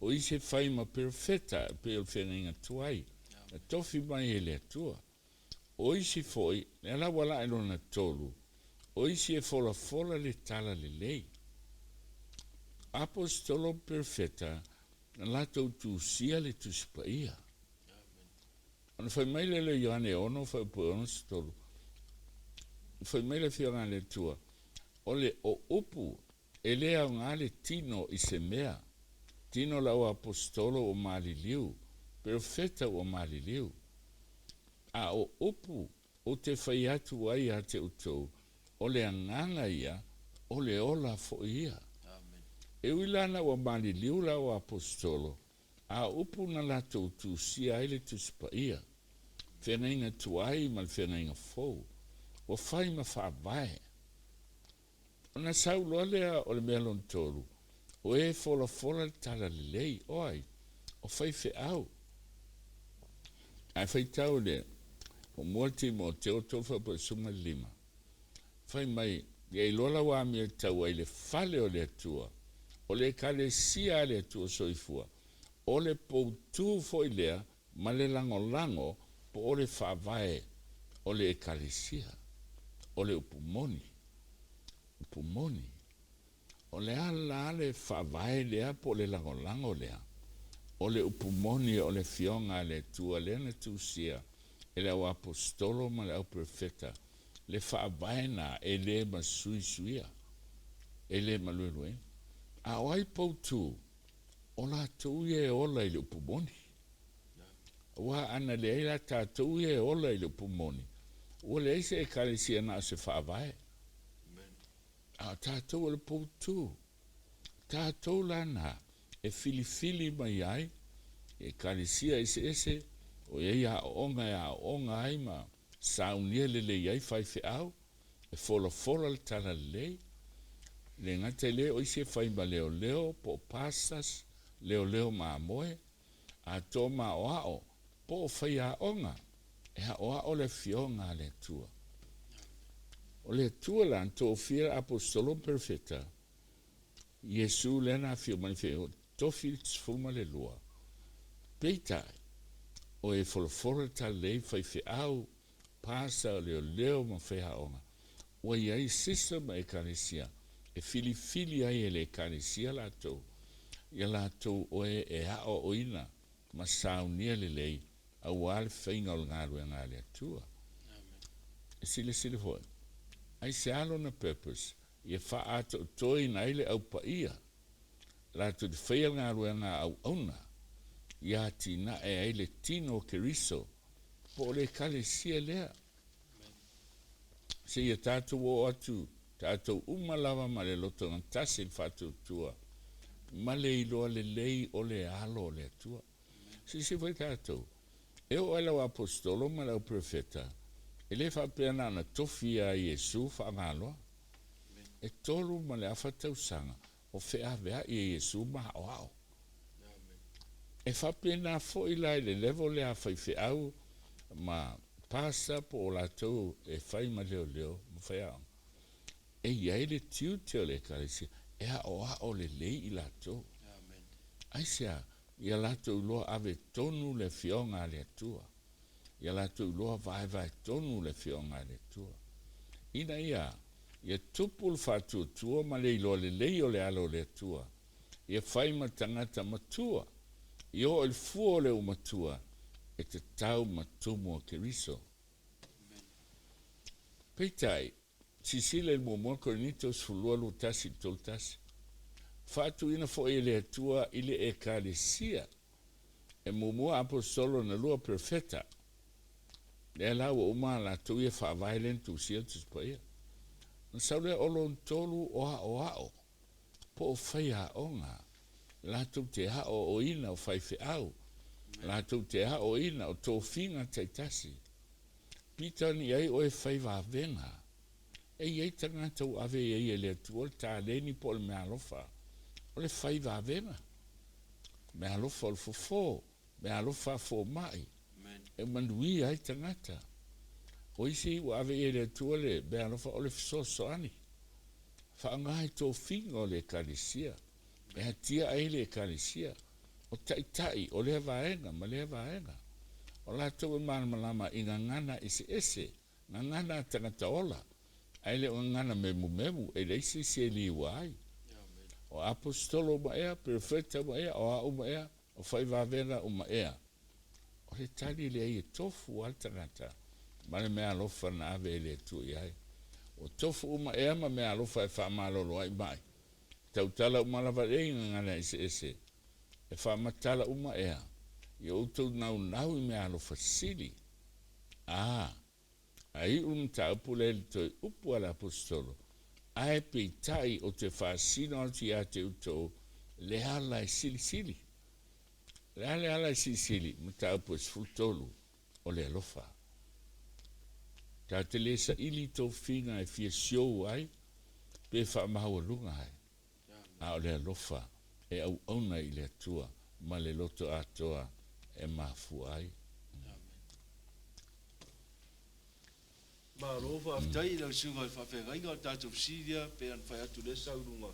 O isi e fai ma perofeta, e pei o le feagaiga tuai, na tofi mai e le Atua. O isi foi, lea la ua lae lona tolu, o isi e folafola le tala lelei. Aposetolo ma perofeta, na latou tusia le Tusi Paia. Ona fai mai lea o Ioane 6, faaiupu e 63, fai mai le Afioga a le Atua, O le o upu e le aoga le tino i se mea, tino le auaposetolo ua maliliu, perofeta ua maliliu. A o upu ou te fai atu ai ia te outou, o le agaga ia, o le ola foi ia. E ui la ina ua maliliu le auaposetolo, A o upu na latou tusia ai le Tusi Paia, feagaiga tuai ma le feagaiga fou, ua fai ma faavae. Ona sau loa lea o le mea lona tolu, o e folafola le talalelei, o ai? O faifeau. Ae faitau le muamua Timoteo 3:15, fai mai, Ia iloa lau amio e tau ai le fale o le Atua, o le Ekalesia a le Atua Soifua, o le poutū foi lea ma le lagolago po o le faavae o le Ekalesia. O le upu moni, upu moni. O le a la le faavae lea po o le lagolago lea? O le upu moni o le Afioga a le Atua lea na tusia e le auaposetolo ma le auperofeta, le faavae na e le masuisuia, e le malueluena. A o ai poutū? O latou ia e ola i le upu moni. Aua ana leai la tatou ia e ola i le upu moni, ua leai se Ekalesia na o se faavae. A o tatou o le poutū. Tatou la na e filifili mai ai i Ekalesia eseese o i ai aoaoga e aoaoga ai ma saunia lelei ai faifeau, e folafola le talalelei. E le gata i lea o isi e fai ma leoleo po o pastors, leoleo mamoe, atoa ma aoao po o faiaoga e aoao le Afioga a le Atua. O le Atua la na tofia le Aposetolo ma Perofeta, Iesu lea na afio mai le tofi le 12. Peitai, o e folafola le talalelei, faifeau, pasa, leoleo ma faiaoga. Ua i ai system a Ekalesia e filifili ai e le Ekalesia latou, ia latou o e e aoaoina ma saunia lelei aua le faiga o le galuega a le Atua. E silasila foi, aisea lona purpose? Ia faaatoatoina ai le Au Paia latou te faia le galuega a auauna, ia atinae ai le tino o Keriso, po o le Ekalesia lea. Seia tatou oo atu tatou uma lava ma le lotogatasi i le faatuatua ma le iloa lelei o le alo o le Atua. Silasila foi tatou, e oo lava i lau aposetolo ma lau perofeta, e le faapea na ona tofi ia Iesu faagaloa. E 3.5 tausaga o feaveai e Iesu ma aoao. E faapena foi la i le level lea a faifeau ma pastor po o latou e fai ma leoleo ma faiaoga. E i ai le tiute o le Ekalesia e aoao lelei i latou. Aisea? Ia latou iloa ave tonu le Afioga a le Atua. Ia latou iloa vaevae tonu le Afioga a le Atua. Ina ia Ia tupu le faatuatua ma le iloa lelei o le alo o le Atua. Ia fai ma tagata matua, i oo i le fua o le umatua e tatau ma tumu a Keriso. Peitai, silasila i le muamua Korinito 12, 21 i le 31, Faatuina foi e le Atua i le Ekalesia e muamua aposetolo na lua perofeta, lea la ua uma a latou ia faavae lea na tusia le Tusi Paia. Ona sau lea o lona tolu o aoao po o faiaoga latou te aoaoina o faifeau, latou te aoaoina o tofiga taitasi. Pita ni ai oe fai vavega. E i ai tagata ua ave i ai e le Atua le taleni po o le meaalofa, o le fai vavega. Meaalofa o le fofo, meaalofa a fomai, e manuia ai tagata. O isi ua ave i ai e le Atua le meaalofa o le fesoasoani. Faaaoga i tofiga o le Ekalesia, e atia ai le Ekalesia, o taitai o lea vaega ma lea vaega. O latou e malamalama i gagana eseese, gagana a tagata ola, ae le o gagana memumemu e leai se isi e liua ai. O aposetolo uma ea, perofeta uma ea, o a uma ea, o faivavega uma ea. O le tali lea ia tofu lava le tagata ma le meaalofa na ave e le Atua i ai. Ua tofu uma ea ma meaalofa e faamalolo ai mai. Tautala uma lava lea i gagana eseese, e faamatala uma ea i outou naunau i meaalofa sili. A, a iu le mataupu lea i le toe upu a le Aposetolo, Ae peitai ou te faasino atu ia te outou le ala e silisili. O le a le ala e silisili? Mataupu e 13, o le alofa. Ta te le saili i tofiga e fia show ai pe faamaualuga ai, a o le alofa e auauna i le Atua ma le loto atoa e mafua ai. Malo faafetai i lau susuga i le faafeagaiga o le tatou fesili lea pei ona fai atu lea sau i luga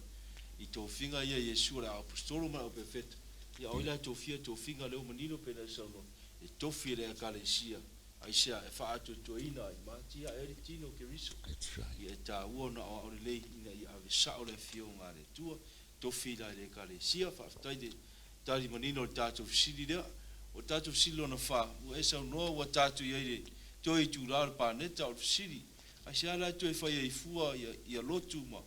i tofiga ia Iesu o le Aoaposetolo ma le Aoperofeta ia o ai la e tofia tofiga lea ua manino pei ona e saunoa e tofi e le Ekalesia aisea e faaatoatoaina ai ma atiae ai le tino o Keriso ia e taua ona aoao lelei ina ia ave sao le afioga a le Atua tofi la i le Ekalesia. Faafetai le tali manino i le tatou fesili lea. O le tatou fesili lona fa, ua e saunoa ua tatou i ai i le toe itula o le paneta. O le fesili, aisea la e toe fai ai fua ia lotu ma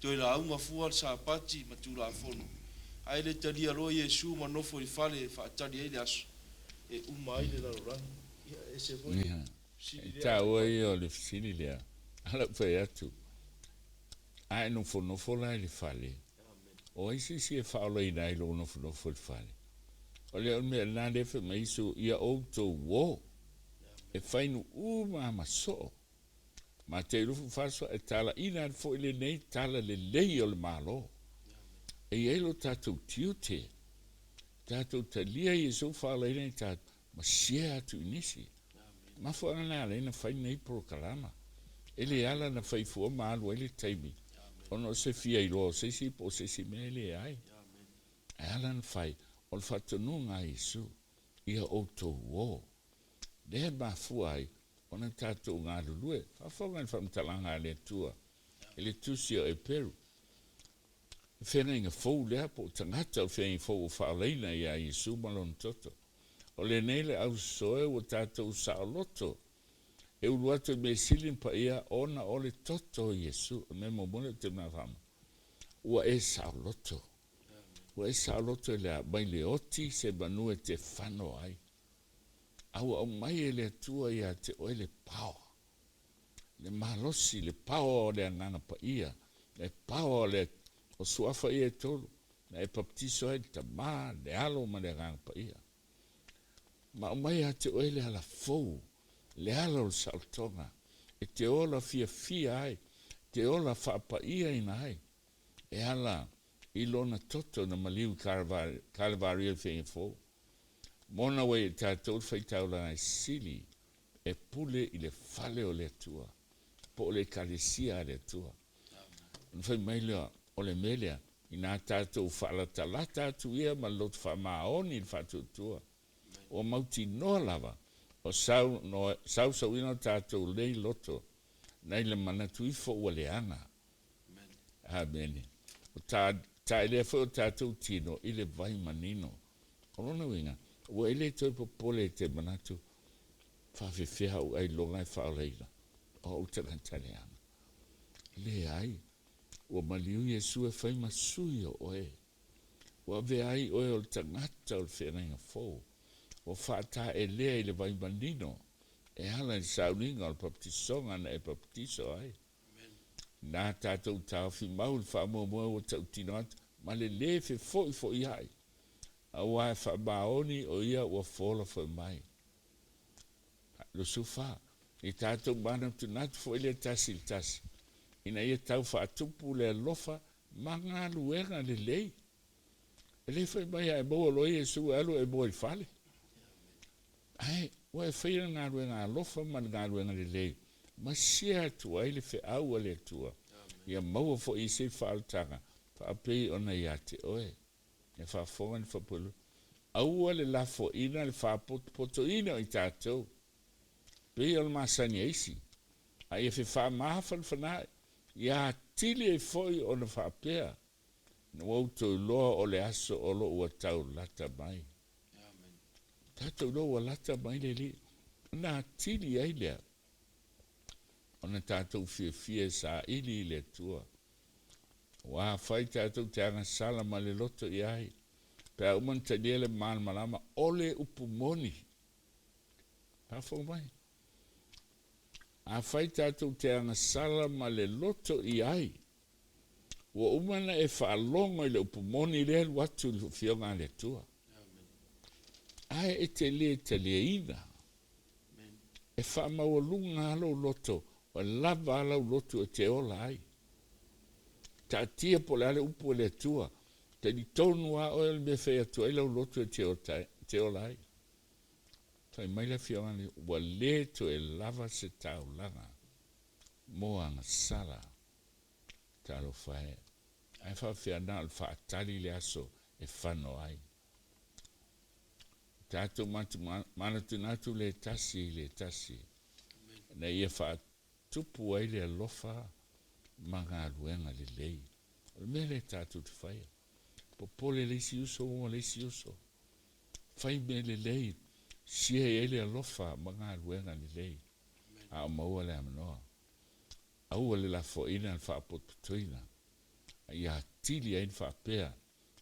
toe lauga fua le Sapati ma Tulafono, ae le talia loa Iesu ma nofo i le fale e faatali ai le aso e uma ai le lalolagi? Ia, e ese foi le fesili lea. E taua ia o le fesili lea, a lau fai atu, A e nofonofo la i le fale, o ai se isi e faaolaina ai lou nofonofo i le fale? O le mea lena lea fai mai Iesu, Ia outou o, e fai nuu ma ama soo. Matei 24, e talaina atu foi lenei tala lelei o le Malo. E i ai lo tatou tiute, tatou talia Iesu faaolaina i tatou, ma share atu i nisi. Mafuaaga na ala ai na fai nei polokalama. E le ala na fai fua ma alu ai le taimi ona o se fia iloa o se isi po o se isi mea e leai. Ae ala na fai o le faatonuga a Iesu, Ia outou o. Lea e mafua ai. ona tatou galulue. Faafofoga i le faamatalaga a le Atua i le Tusi o Eperu. Le feagaiga fou lea po o tagata o le feagaiga fou ua faaolaina iā Iesu ma Lona toto. O lenei le ausoe ua tatou saoloto e ulu atu i mea sili ma paia ona o le toto o Iesu. O le mea muamua lea ou te manao e faamau, ua e saoloto. Ua e saoloto i le a? Mai le oti se manu e te fano ai. A ua aumai e le Atua ia te oe le paoa, le malosi, le paoa o le Agaga Paia, le paoa o le o Suafa ia e tolu, na e papatiso ai le Tama, le Alo ma le Agaga Paia. Ma aumai ia te oe le ala fou, le ala o le saolotoga, e te ola fiafia ai, te ola faapaiaina ai, e ala i Lona toto na maliu i Kalevaria i le Feiga Fou. Mona ua i tatou le faitaulaga e sili e pule i le fale o le Atua, po o le Ekalesia a le Atua. Ona fai mai lea, o le mea lea, inā tatou faalatalata atu ia ma le loto faamaoni i le faatuatua, ua mautinoa lava o sau, no, sausauina o tatou lei loto nai le manatu ifo ua leaga. Amene. O ta, taelea foi o tatou tino i le vai manino. O lona uiga, ua e le toe popole i te manatu, faafefea au ailoga e faaolaina o au tagata leaga. Leai, ua maliu Iesu e fai ma sui o oe. Ua avea ai oe o le tagata o le feagaiga fou. Ua faataelea i le vai manino e ala i le sauniga o le papatisoga na e papatiso ai. Nā tatou taofi mau i le faamoemoe ua tautino atu ma le lē fefo'ifo'ia'i, auā e faamaoni o ia ua fola foi mai. 24. I tatou manatunatu foi lea tasi i le tasi, ina ia tau faatupu le alofa ma galuega lelei. E lē fai mai a e maua loa Iesu e alu e moe i le fale. Ae ua e faia le galuega alofa ma le galuega lelei, ma sia atu ai le feau a le Atua, ia maua foi i se faaolataga faapei ona ia te oe. E faafofoga le faapuelua, Aua le lafoaina le faapotopotoina o i tatou, pei o le masani a isi, a ia fefaamāfanafanaai, ia atili ai foi ona faapea, Ina ua outou iloa o le aso o lo o ua tau lata mai. Tatou iloa ua lata mai le Alii, ona atili ai lea ona tatou fiafia e saili i le Atua. Ua afai tatou te agasala ma le loto i ai, pe a uma ona talia le malamalama o le upu moni. Faafofoga mai. Afai tatou te agasala ma le loto i ai, Ua uma ona e faalogo i le upu moni lea alu atu i le Afioga a le Atua. Ae e te le taliaina. E faamaualuga lava lou loto, ua lava lava lau loto e te ola ai. Taatia po o le a le upu a le Atua, talitonu lava oe o le mea e fai atu ai lau loto e te ola ai. Fai mai le Afioga a le, ua le toe lava se taulaga mo agasala. Talofa e! Ae faapefea na o le faatali le aso e fano ai. Tatou manatunatu le tasi i le tasi, ina ia faatupu ai le alofa ma galuega lelei. O le mea lea tatou te faia. Popole le isi uso mo le isi uso. Fai mea lelei, sia i ai le alofa ma galuega lelei, a o maua le avanoa. Aua le lafoaina le faapotopotoina, a ia atili ai le faapea,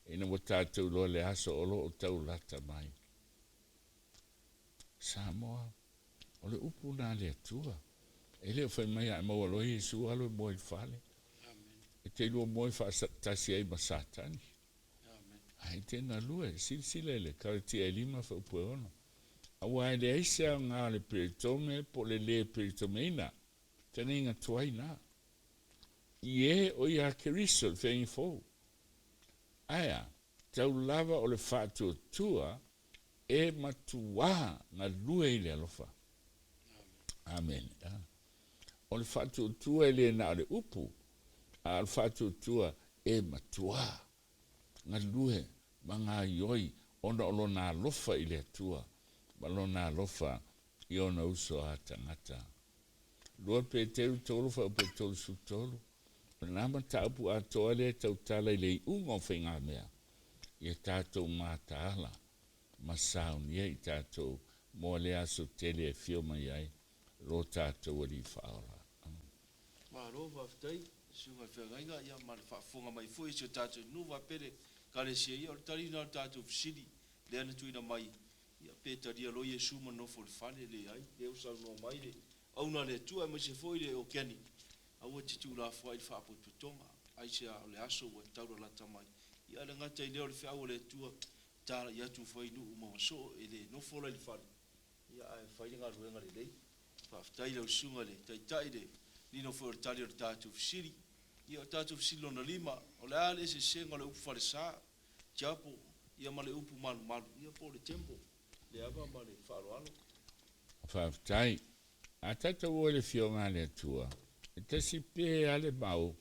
ina ua tatou iloa le aso o lo o tau lata mai. Samoa, o le upu na a le Atua. E le o fai mai a e maua loa Iesu alu e moe i le fale. E te lua moe faatasi ai ma Satani. Ae te galue, silasila i le Kalatia e lima faaupu e ono. Aua e leai se aoga o le peritome po o le lē peritomeina. Feagaiga tuai na. I e o ia Keriso le feagaiga fou. Ae a, tau lava o le faatuatua e matuā galue i le alofa. Amene. O le faatuatua e le na o le upu, a o le faatuatua e matuā galue ma gaioi ona o lona alofa i le Atua ma lona alofa. i ona uso a tagata. 2 Peteru 3 fuaiupu 33, O lena mataupu atoa lea e tautala i le iuga o faigamea, ia tatou mataala ma saunia i tatou moa lea aso tele e afio mai ai lo tatou Alii Faaola. Malo faafetai Susuga i le Feagaiga ia ma le faafofoga mai foi i si o tatou nuu faapea le Ekalesia ia o le tali lena o le tatou fesili lea na tuuina mai ia pe talia loa Iesu ma nofo i le fale leai lea ua saunoa mai le auauna a le Atua aemaise foi le organic aua e te tuulafoai i le faapotopotoga aisea o le aso ua taulalata mai ia ae le gata i lea o le feau a le Atua talai atu foi i nuu uma ua soo e le nofo la i le fale ia ae fai le galuega lelei. Faafetai i lau susuga i le Taitai i le nino foi o le tali o le tatou fesili. Ia o le tatou fesili lona lima, o le a le eseesega o le upu falesa, chapel, ia ma le upu malumalu, ia po o le temple? Le ava ma le faaaloalo. Faafetai. A tatou o i le Afioga a le Atua, e tasi pea le mau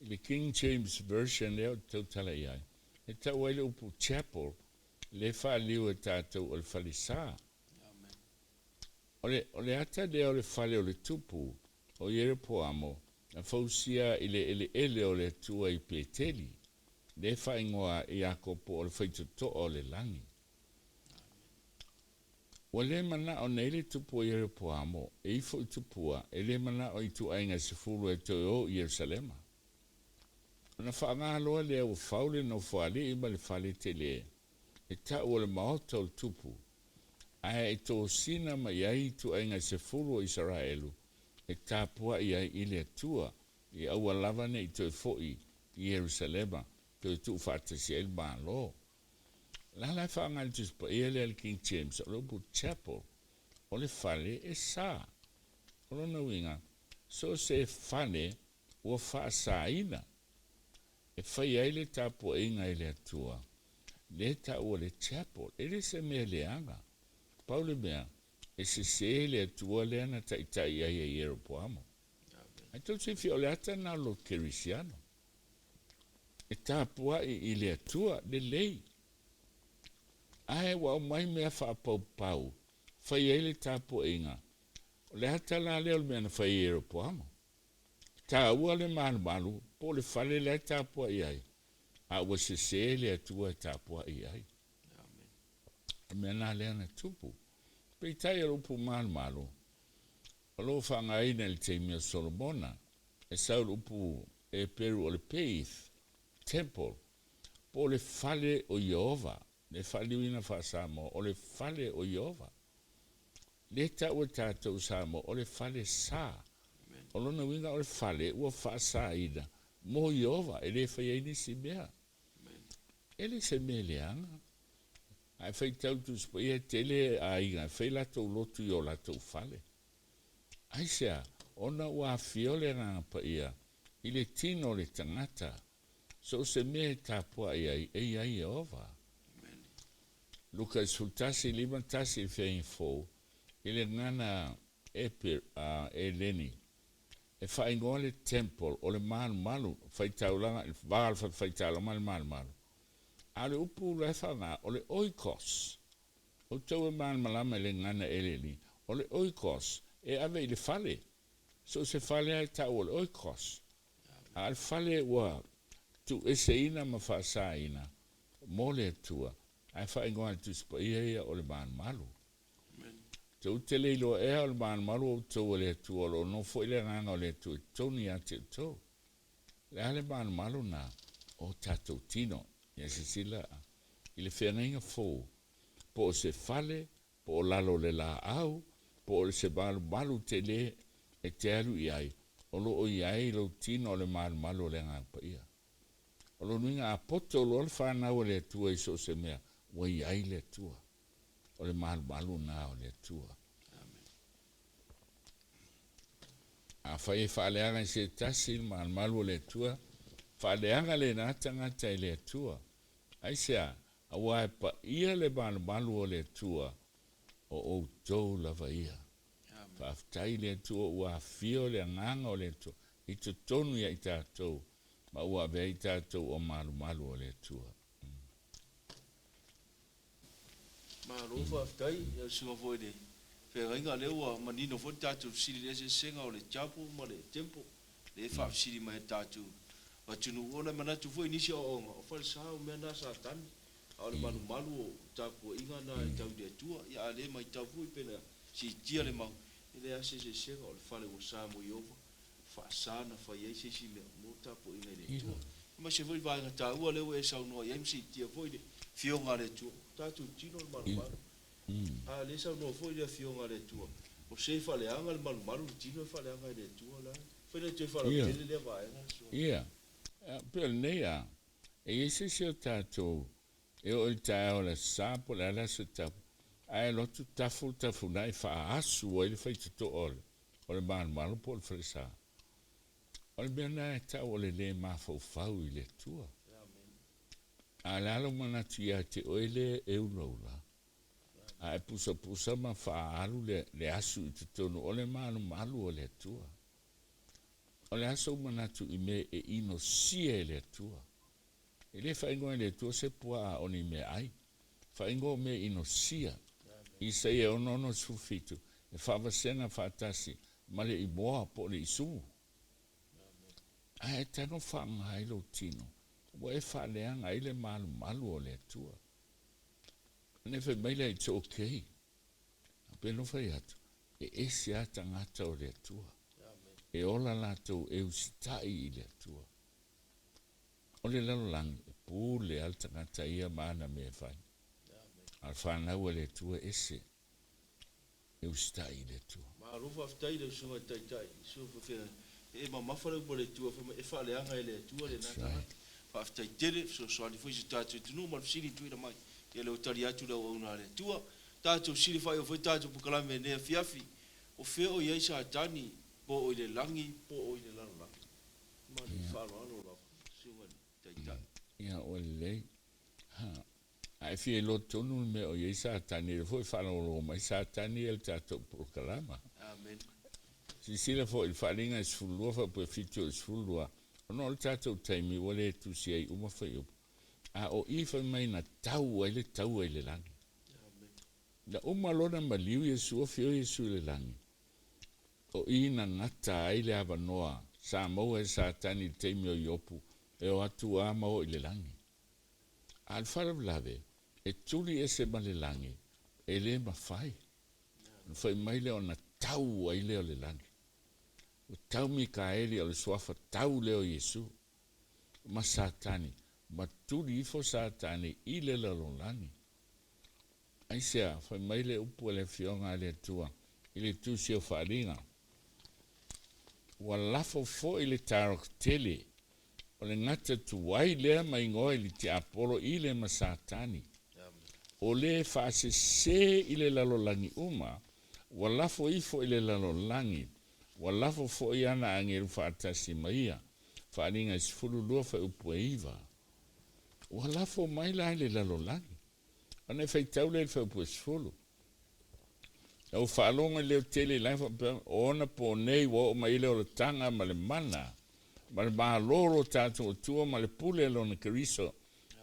i le King James Version lea ou te tautala i ai, e tau ai le upu chapel, lea e faaliliu e tatou o le falesa. O le, o le ata lea o le fale o le tupu o Ieropoamo na fausia i le eleele o le Atua i Peteli, lea e faaigoa e Iakopo o le faitotoa o le lagi. Ua le manao nei le tupu o Ieropoamo e ifo i tupua, e le manao i ituaiga e sefulu e toe o i Ierusalema. Ona faaaoga loa lea ua fau le nofoalii ma le fale tele e tau o le maota o le tupu, ae e tosina mai ai ituaiga e sefulu o Isaraelu e tapuai ai i le Atua, i aua lava ne i toe foi i Ierusalema toe tuufaatasi ai le Malo. O le a la e faaaoga i le Tusi Paia lea a le King James, o le upu chapel, o le fale e sa. O lona uiga, so o se fale ua faasaina e fai ai le tapuaiga i le Atua, lea e taua le chapel, e le se mea leaga. Pau le mea, e sese le Atua lea na taitai ai e Ieropoamo. Ae tou silafia o le ata lena o le lotu kerisiano. E tapuai i le Atua, lelei. Ae ua aumai mea faapaupau, fai ai le tapuaiga. O le ata la lea o le mea na fai e Ieropoamo. E taua le malumalu po o le fale la e tapuai ai, a ua sese le Atua e tapuai ai. O le mea lena lea na tupu. Peitai o le upu malumalu, o lo o faaaogaina i le taimi o Solomona, e sau le upu Heperu o le Beith, temple, po o le fale o Ieova, le faaliliuina faa-Samoa, o le fale o Ieova. Lea e tau e tatou Samoa o le fale sa. O lona uiga o le fale ua faasaina mo Ieova e le fai ai nisi mea. E le se mea leaga. Ae faitau le Tusi Paia e tele aiga e fai latou lotu i o latou fale. Aisea? Ona ua afio le Agaga Paia i le tino o le tagata, so o se mea e tapuai ai, e i ai Ieova. Luka 11, 51 i le Feaiga Fou, i le gagana Eleni, e faaigoa le temple o le malumalu, faitaulaga, le va o le fatafaitaulaga ma le malumalu. A o le upu la e faaaoga, o le oikos. Outou e malamalama i le gagana Eleni, o le oikos e ave i le fale. So o se fale lava e tau o le oikos. A o le fale ua tuueseina ma faasaina mo le Atua, ae faaigoa e le Tusi Paia ia o le malumalu. Tou te le iloa ea o le malumalu o outou e le Atua o lo o nofo i le Agaga o le Atua i totonu ia te outou. O le a le malumalu na o tatou tino? Ia silasila i le feagaiga fou, po o se fale, po o lalo o le laau, po o se malumalu tele e te alu i ai, o lo o i ai lou tino o le malumalu o le Agaga Paia. O lona uiga a poto loa le fanau a le Atua i so o se mea, ua i ai le Atua. O le malumalu lena o le Atua. Afai e faaleaga i se tasi le malumalu o le Atua, faaleaga lena tagata i le Atua. Aisea? Aua e paia le malumalu o le Atua, o outou lava ia. Faafetai i le Atua ua afio le Agaga o le Atua i totonu ia i tatou, ma ua avea i tatou o malumalu o le Atua. Malo faafetai i lau susuga foi i le. Feagaiga, lea ua manino foi le tatou fesili i le eseesega o le chapel ma le temple, lea e faafesili mai e le tatou atunuu. Ona e manatu foi i nisi aoaoga, o falesa o mea na a Satani, a o le malumalu o tapuaiga na e tau i le Atua. Ia a le maitau foi pe na siitia le mau, e leai lava se eseesega, o le fale ua sa mo Ieova, faasa na fai ai se isi mea mo tapuaiga i le Atua. Aemaise foi le vaega taua lea ua e saunoa i ai ma siitia foi le Afioga a le Atua, o tatou tino le malumalu. A lea saunoa foi le Afioga a le Atua, o se e faaleaga le malumalu le tino e faaleaga e le Atua la. Fai la toe faalautele lea vaega. Ia, pei o lenei a, e i ai se isi o tatou e oo i le taeao o le Aso Sa po o le a le aso e tapu, ae alu atu tafu le tafunai e faaasu ai le faitotoa o le malumalu po o le falesa. O le mea lena e tau o le le mafaufau i le Atua. A o le a lou manatu ia te oe lea e ulaula, a e pusapusa ma faaalu le asu i totonu o le malumalu o le Atua? O le a sou manatu i mea e inosia e le Atua? E le faaigoa e le Atua se puaa o ni meaai. Faaigoa o mea inosia. Isaia 66:17, E faavasega faatasi ma le imoa po o le isumu. Ae e tago faaaoga ai lou tino, ua e faaleaga ai le malumalu o le Atua. Ona e fai mai lea, It's okay. A pei ona fai atu, e ese lava tagata o le Atua. E ola latou e usitai i le Atua. O le lalolagi, e pule lava le tagata ia ma ana mea e fai. A o le fanau a le Atua e ese. e usitai i le Atua. Malo faafetai i lau Susuga i le Taitai, Susuga Fefea, e mamafa le upu a le Atua fai mai e faaleaga e le Atua lena tagata. Faafetai tele, fesoasoani foi i se tatou atunuu ma le fesili tuuina mai. Ia lea ua tali atu le auauna a le Atua. Tatou fesili faaiu foi tatou polokalame i lenei afiafi, o fea o i ai Satani, po o i le lagi po o i le lalolagi? Ma le faaaloalo lava, Susuga i le Taitai. Ia, ua lelei. Ha. A e fia iloa tonu le mea o i ai Satani, o lea foi e faalogologo mai Satani ia i le tatou polokalama. Amen. Silasila foi i le Faaaliga e 12 faapea 7 o le 12, ona o le tatou taimi ua le tusi ai uma fuaiupu. A o i fai mai na tau ai le taua i le lagi. Amen. Na uma loa ona maliu Iesu, afio Iesu i le lagi, o i na gata ai le avanoa sa maua e Satani i le taimi o Iopu e o atu a ma o i le lagi. A o le faalavelave, e tuli ese ma le lagi, e le mafai. Ona fai mai lea ona tau ai lea o le lagi. Ua tau Mikaeli o le suafa tau lea o Iesu ma Satani, ma tuli ifo Satani i le lalolagi. Aisea? Fai mai le upu a le Afioga a le Atua i le Tusi o Faaaliga, Ua lafo foi le taroka tele O le gata tuai lea ma igoa i le tiapolo i le ma Satani. O le faasese i le lalolagi uma, ua lafo ifo i le lalolagi, ua lafo foi ana agelu faatasi ma ia. Faaaliga e 12 fuaiupu e 9. Ua lafo mai la i le lalolagi. Ona e faitau lea i le fuaiupu e 10. Na ou faalogo i le leo tele i lagi faapea, O ona po nei ua oo mai ai le olataga ma le mana ma le Malo o lo tatou Atua ma le pule a Lona Keriso,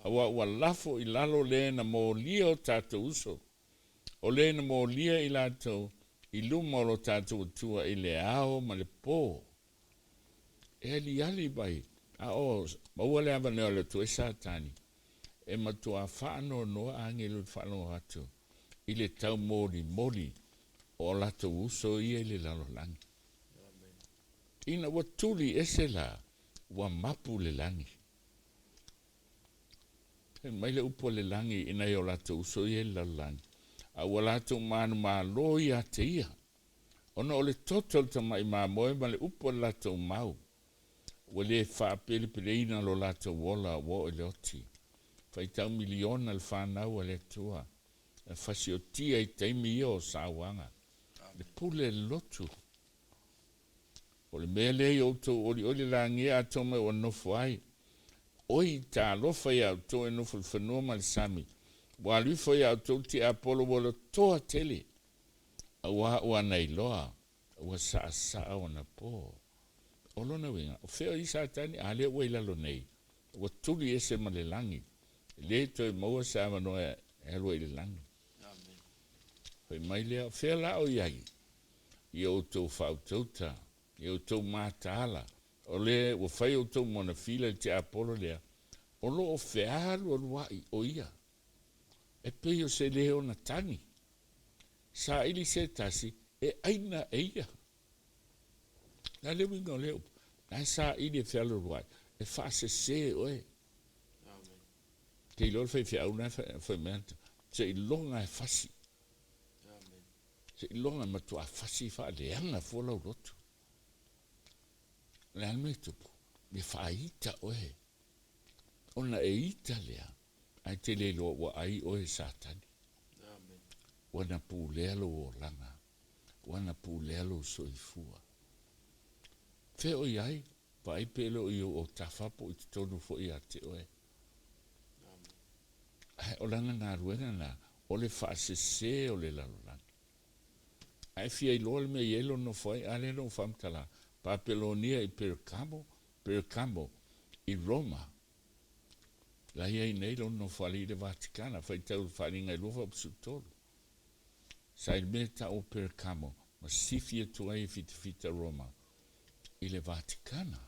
aua ua lafo i lalo le na molia o tatou uso, o le na molia i latou i luma o lo tatou Atua i le ao ma le po. E aliali mai, a o maua le avanoa e alu atu ai Satani, e matuā faanoanoa agelu i le faalogo atu i le taumolimoli o a latou uso ia i le lalolagi. Ina ua tuli ese la, ua mapu le lagi. Fai mai le upu a le lagi i nai o latou uso ia i le lalolagi, a ua latou manumalo ia te ia, ona o le toto o le tamai mamoe ma le upu a le latou mau, ua le faapelepeleina lo latou ola ua oo i le oti. Faitau miliona le fanau a le Atua e fasiotia i taimi ia o sauaga, le pule le lotu. O le mea lea i outou olioli lagia atoa mai ua nofo ai. Oi, talofa ia outou e nofo i le fanua ma le sami, ua alu ifo ia outou le tiapolo ua lotoa tele, aua ua nailoa ua saasaa ona po. O lona uiga, o fea o i Satani? A lea ua i lalo nei, ua tuli ese ma le lagi, e le toe maua se avanoa e alu ai i le lagi. Fai mai lea, O fea la o i ai i o outou faautauta, i o outou mataala, o le ua fai outou monafila i le tiapolo lea, o lo o fealualuaʻi o ia, e pei o se lē ona tagi, saili se tasi e ʻaina e ia. O le a le uiga o lea upu? Na e saili e fealualuaʻi, e faasese oe. Te iloa le faifeau na e fai mai ana, seiloga e fasi. Seiloga e matuā fasi faaleaga fua lau lotu. O le a le mea e tupu? Ia faaita oe. Ona e ita lea, ae te le iloa ua ai oe e Satani. Ua na pulea lou olaga. Ua na pulea lou soifua. Fea o i ai? Vaai pe le o i ou autafa po o i totonu foi ia te oe. Ae o lana galuega lena, o le faasese o le lalolagi. A e fia iloa le mea e i ai lona nofo ai, a lea na ou faamatala, Papelonia i Perkamo, Perkamo i Roma. La i ai nei lona nofoalii i le Vatikana, faitau i le Faaaliga e 2 faapusu tolu. Sa i le mea e tau o Perkamo ma sifi atu ai e fitafita Roma i le Vatikana.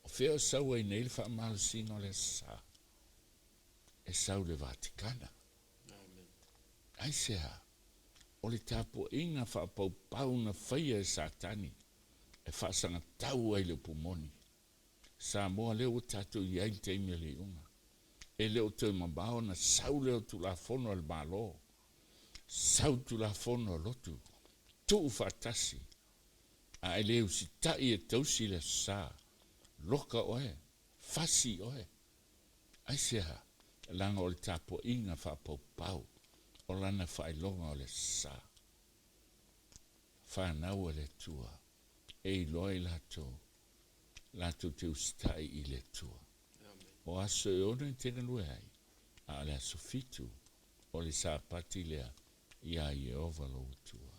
O fea o sau ai nei le faamalosiga o le Aso Sa? E sau i le Vatikana. Aisea? O le tapuaiga faapaupau na faia e Satani e faasagatau ai le upu moni. Samoa lea ua tatou i ai i le taimi o le iuga. E le o toe mamao ona sau lea o Tulafono a le Malo, sau Tulafono a lotu, tuu faatasi, a e le usitai e tausi le Aso Sa, loka oe, fasi oe. Aisea? Leaga o le tapuaiga faapaupau o lana faailoga o le Aso Sa. Fanau a le Atua, e iloa i latou, latou te usitai i le Atua. O aso e ono e te galue ai, a o le aso fitu, o le Sapati lea iā Ieova lou Atua.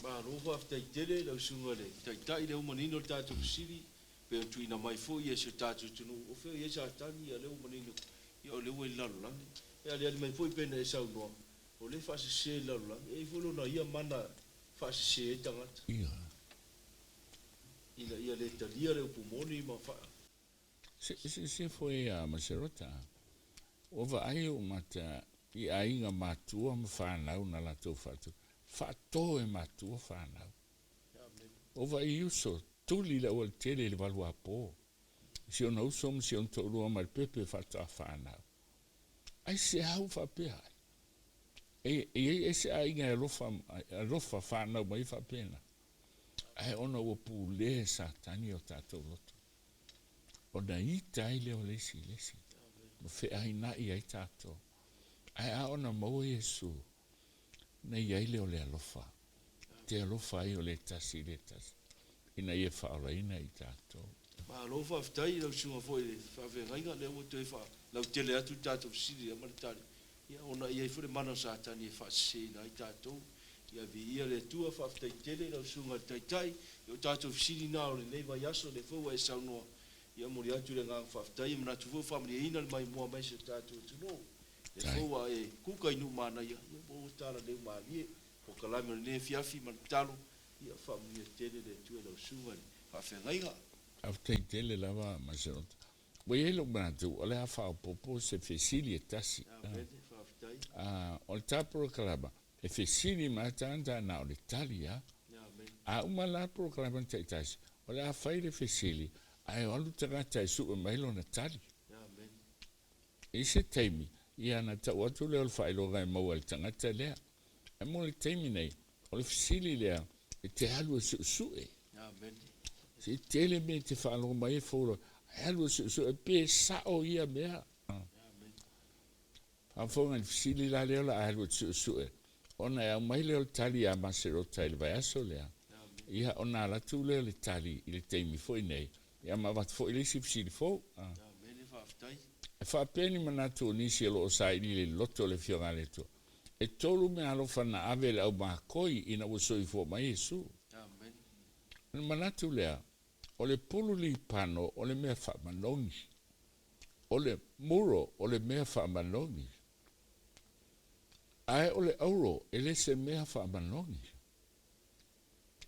Malo faafetai tele lau susuga i le Taitai lea ua manino le tatou fesili pei ona tuuina mai foi e si o tatou atunuu o fea o i ai Satani ia lea ua manino ia o lea ua i le lalolagi e aliali mai foi pei ona e saunoa o lea e faasese i le lalolagi e i ai foi lona ia mana e faasese ai tagata ina ia le talia le upu moni ma Se se foi a Maserota, ua vaai ou mata i aiga matua ma fanau na latou faatu, faato e matua fanau. Ua vaai i uso, tuli i le aualatele i le valuapo, si ona uso ma si ona toalua ma le pepe faatoa fanau. Aisea ua faapea ai? E, e i ai ese aiga e alofa, alofa fanau mai faapena. Ae ona ua pulea e Satani o tatou loto. Ona ita ai lea o le isi i le isi, ma feainaʻi ai tatou. Ae a ona maua Iesu, na i ai lea o le alofa, te alofa ai o le tasi i le tasi, ina ia faaolaina i tatou. Malo faafetai i lau susuga foi i le faafeagaiga, lea ua toe faalautele atu le tatou fesili ma le tali, ia ona e i ai foi le mana o Satani e faaseseina ai tatou. Ia viia le Atua, faafetai tele i lau susuga i le Taitai, ia o tatou fesili na o lenei vaiaso, lea foi ua e saunoa, ia momoli atu le agaga faafetai, e manatu foi ua faamalieina le maimoa mai si o tatou atunuu, lea foi ua e kuka i nuu manaia, ia ua talaleu malie polokalame o lenei afiafi ma le tatalo, ia faamanuia tele le Atua i lau susuga i le faafeagaiga. Faafetai tele lava Maseota. Ua i ai lou manatu o le a faaopoopo se fesili e tasi. O le ta polokalama, e fesili mai tagata na o le tali lava. A uma la polokalama taitasi, o le a fai le fesili ae o alu tagata e sue mai lona tali. I se taimi, ia ona tau atu lea o le faailoga e maua e le tagata lea. Ae mo le taimi nei, o le fesili lea, e te alu e suesue. Se i tele mea e te faalogo mai e fou loa, ae alu e suesue pe sao ia mea. Faafofoga i le fesili la lea o le a alu e suesue, ona e aumai lea o le tali ia Maserota i le vaiaso lea, ia ona alu atu lea o le tali i le taimi foi nei, ia ma avatu foi le isi fesili fou. E faapea ni manatu o nisi o lo o saili i le loto o le Afioga a le Atua, E tolu meaalofa na ave e le aumakoi ina ua soifua mai Iesu. Ona manatu lea, o le pulu lipano o le mea faamanogi, o le muro o le mea faamanogi. Ae o le auro e le se mea faamanogi.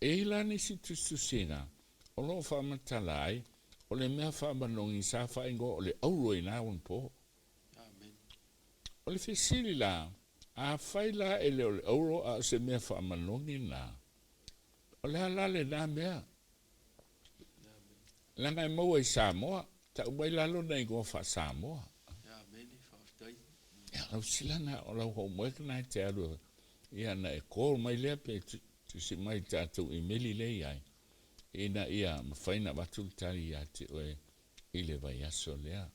E i ai la nisi tusitusiga o lo o faamatala ai o le mea faamanogi sa faaigoa o le auro i na onapo. O le fesili la, afai la e le o le auro a o se mea faamanogi na, o le a la lena mea? Leaga e maua i Samoa, tau mai la lona igoa faa-Samoa. Ia, lau silana o lau homework na e te alu ia na e call mai lea pe tusi mai i tatou imeli lea i ai ina ia mafai na avatu le tali ia te oe i le vaiaso lea.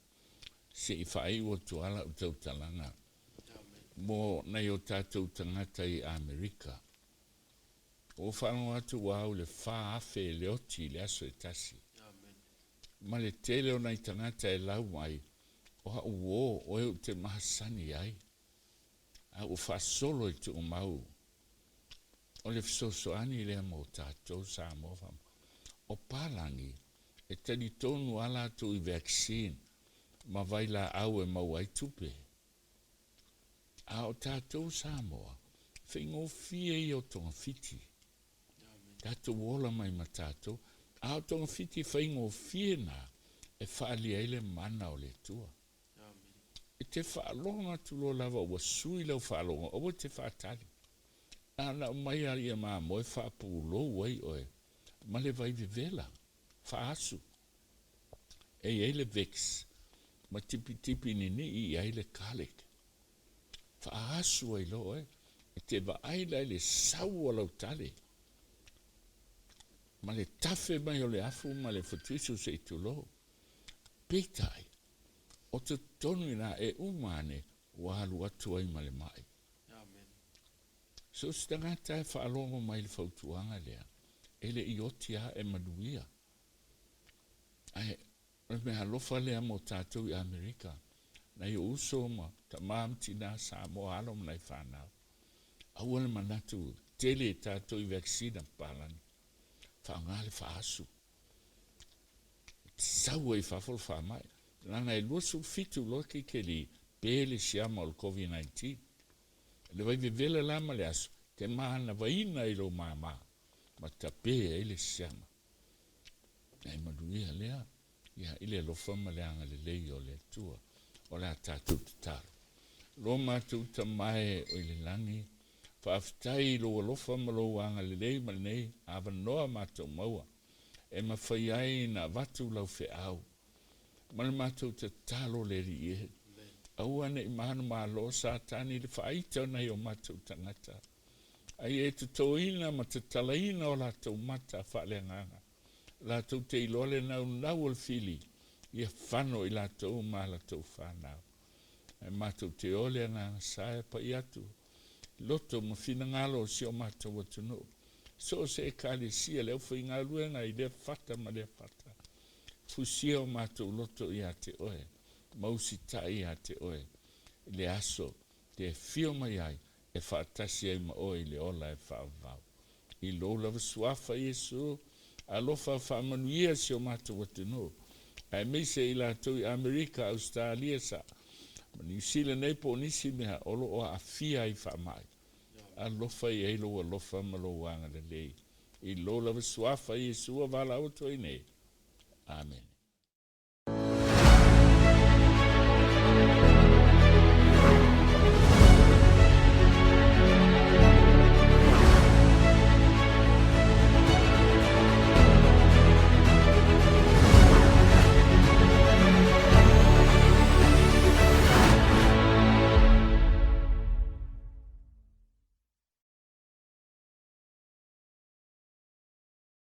Se i faaiu atu lava lau tautalaga mo nai o tatou tagata i Amerika. Ua ou faalogo atu ua au le 4,000 e le oti i le aso e tasi. Ma le tele o nai tagata e lau mai, o a'u uō, o e ou te masani ai, a ua faasolo i tuumau. O le fesoasoani lea mo tatou Samoa faamolemole. O palagi, e talitonu a latou i vaccine ma vailaau e maua ai tupe. A o tatou Samoa, faigofie ia o togafiti. Tatou ola mai ma tatou. A o togafiti faigofie na e faaalia ai le mana o le Atua. E te faalogo atu loa lava ua sui lau faalogo, aua e te faatali. Na ona aumai lava ia mamoe faapulou ai oe ma le vai vevela, faaasu. E i ai le Vicks ma tipitipi ninii i ai le garlic. Faaasu ai loa oe, e te vaai la i le sau o lau tale ma le tafe mai o le afu ma le fatuisu se i tulou. Peitai, o totonu i ina e uma ane ua alu atu ai ma le mai. So o se tagata e faalogo mai i le fautuaga lea, e le i oti lava e manuia. Ae o le mea alofa lea mo tatou i Amerika, nai ou uso ma tama ma tina Samoa, alo ma nai fanau. Aua le manatu tele i tatou i vaccine a papalagi. Faaaoga le faaasu. Sau ai i fafo le faamai. Leaga e 27 loa keikeli pe le siama o le Covid-19. Le vai vevela la ma le aso, te manavaina i lou mama ma tape ai le siama. Ae manuia lea, ia, i le alofa ma le agalelei o le Atua. O le a tatou tatalo. Lo matou Tama e o i le lagi, faafetai i lou alofa ma lou agalelei ma lenei avanoa matou maua e mafai ai na avatu lau feau ma le matou tatalo le Alii e. Aua ne i manumalo Satani i le faaita o nai o matou tagata. A ia e totoina ma tatalaina o latou mata faaleagaga, latou te iloa le naunau o le fili ia fano i latou ma a latou fanau. Ae matou te o le agaga sa e pai atu loto ma finagalo o si o matou atunuu, so o se Ekalesia, le aufaigaluega i lea fata ma lea fata. Fusia o matou loto ia te oe, ma usitai ia te oe i le aso te afio mai ai e faatasi ai ma oe i le ola e faavavau. I lou lava suafa, Iesu, alofa faamanuia si o matou atunuu, aemaise i latou i Amerika, Ausetalia, sa, ma Niu Sila nei po o nisi mea o lo o aafia ai i faamai. Alofa i ai lou alofa ma lou agalelei. I lou lava suafa, Iesu, a valaau atu ai nei. Amene.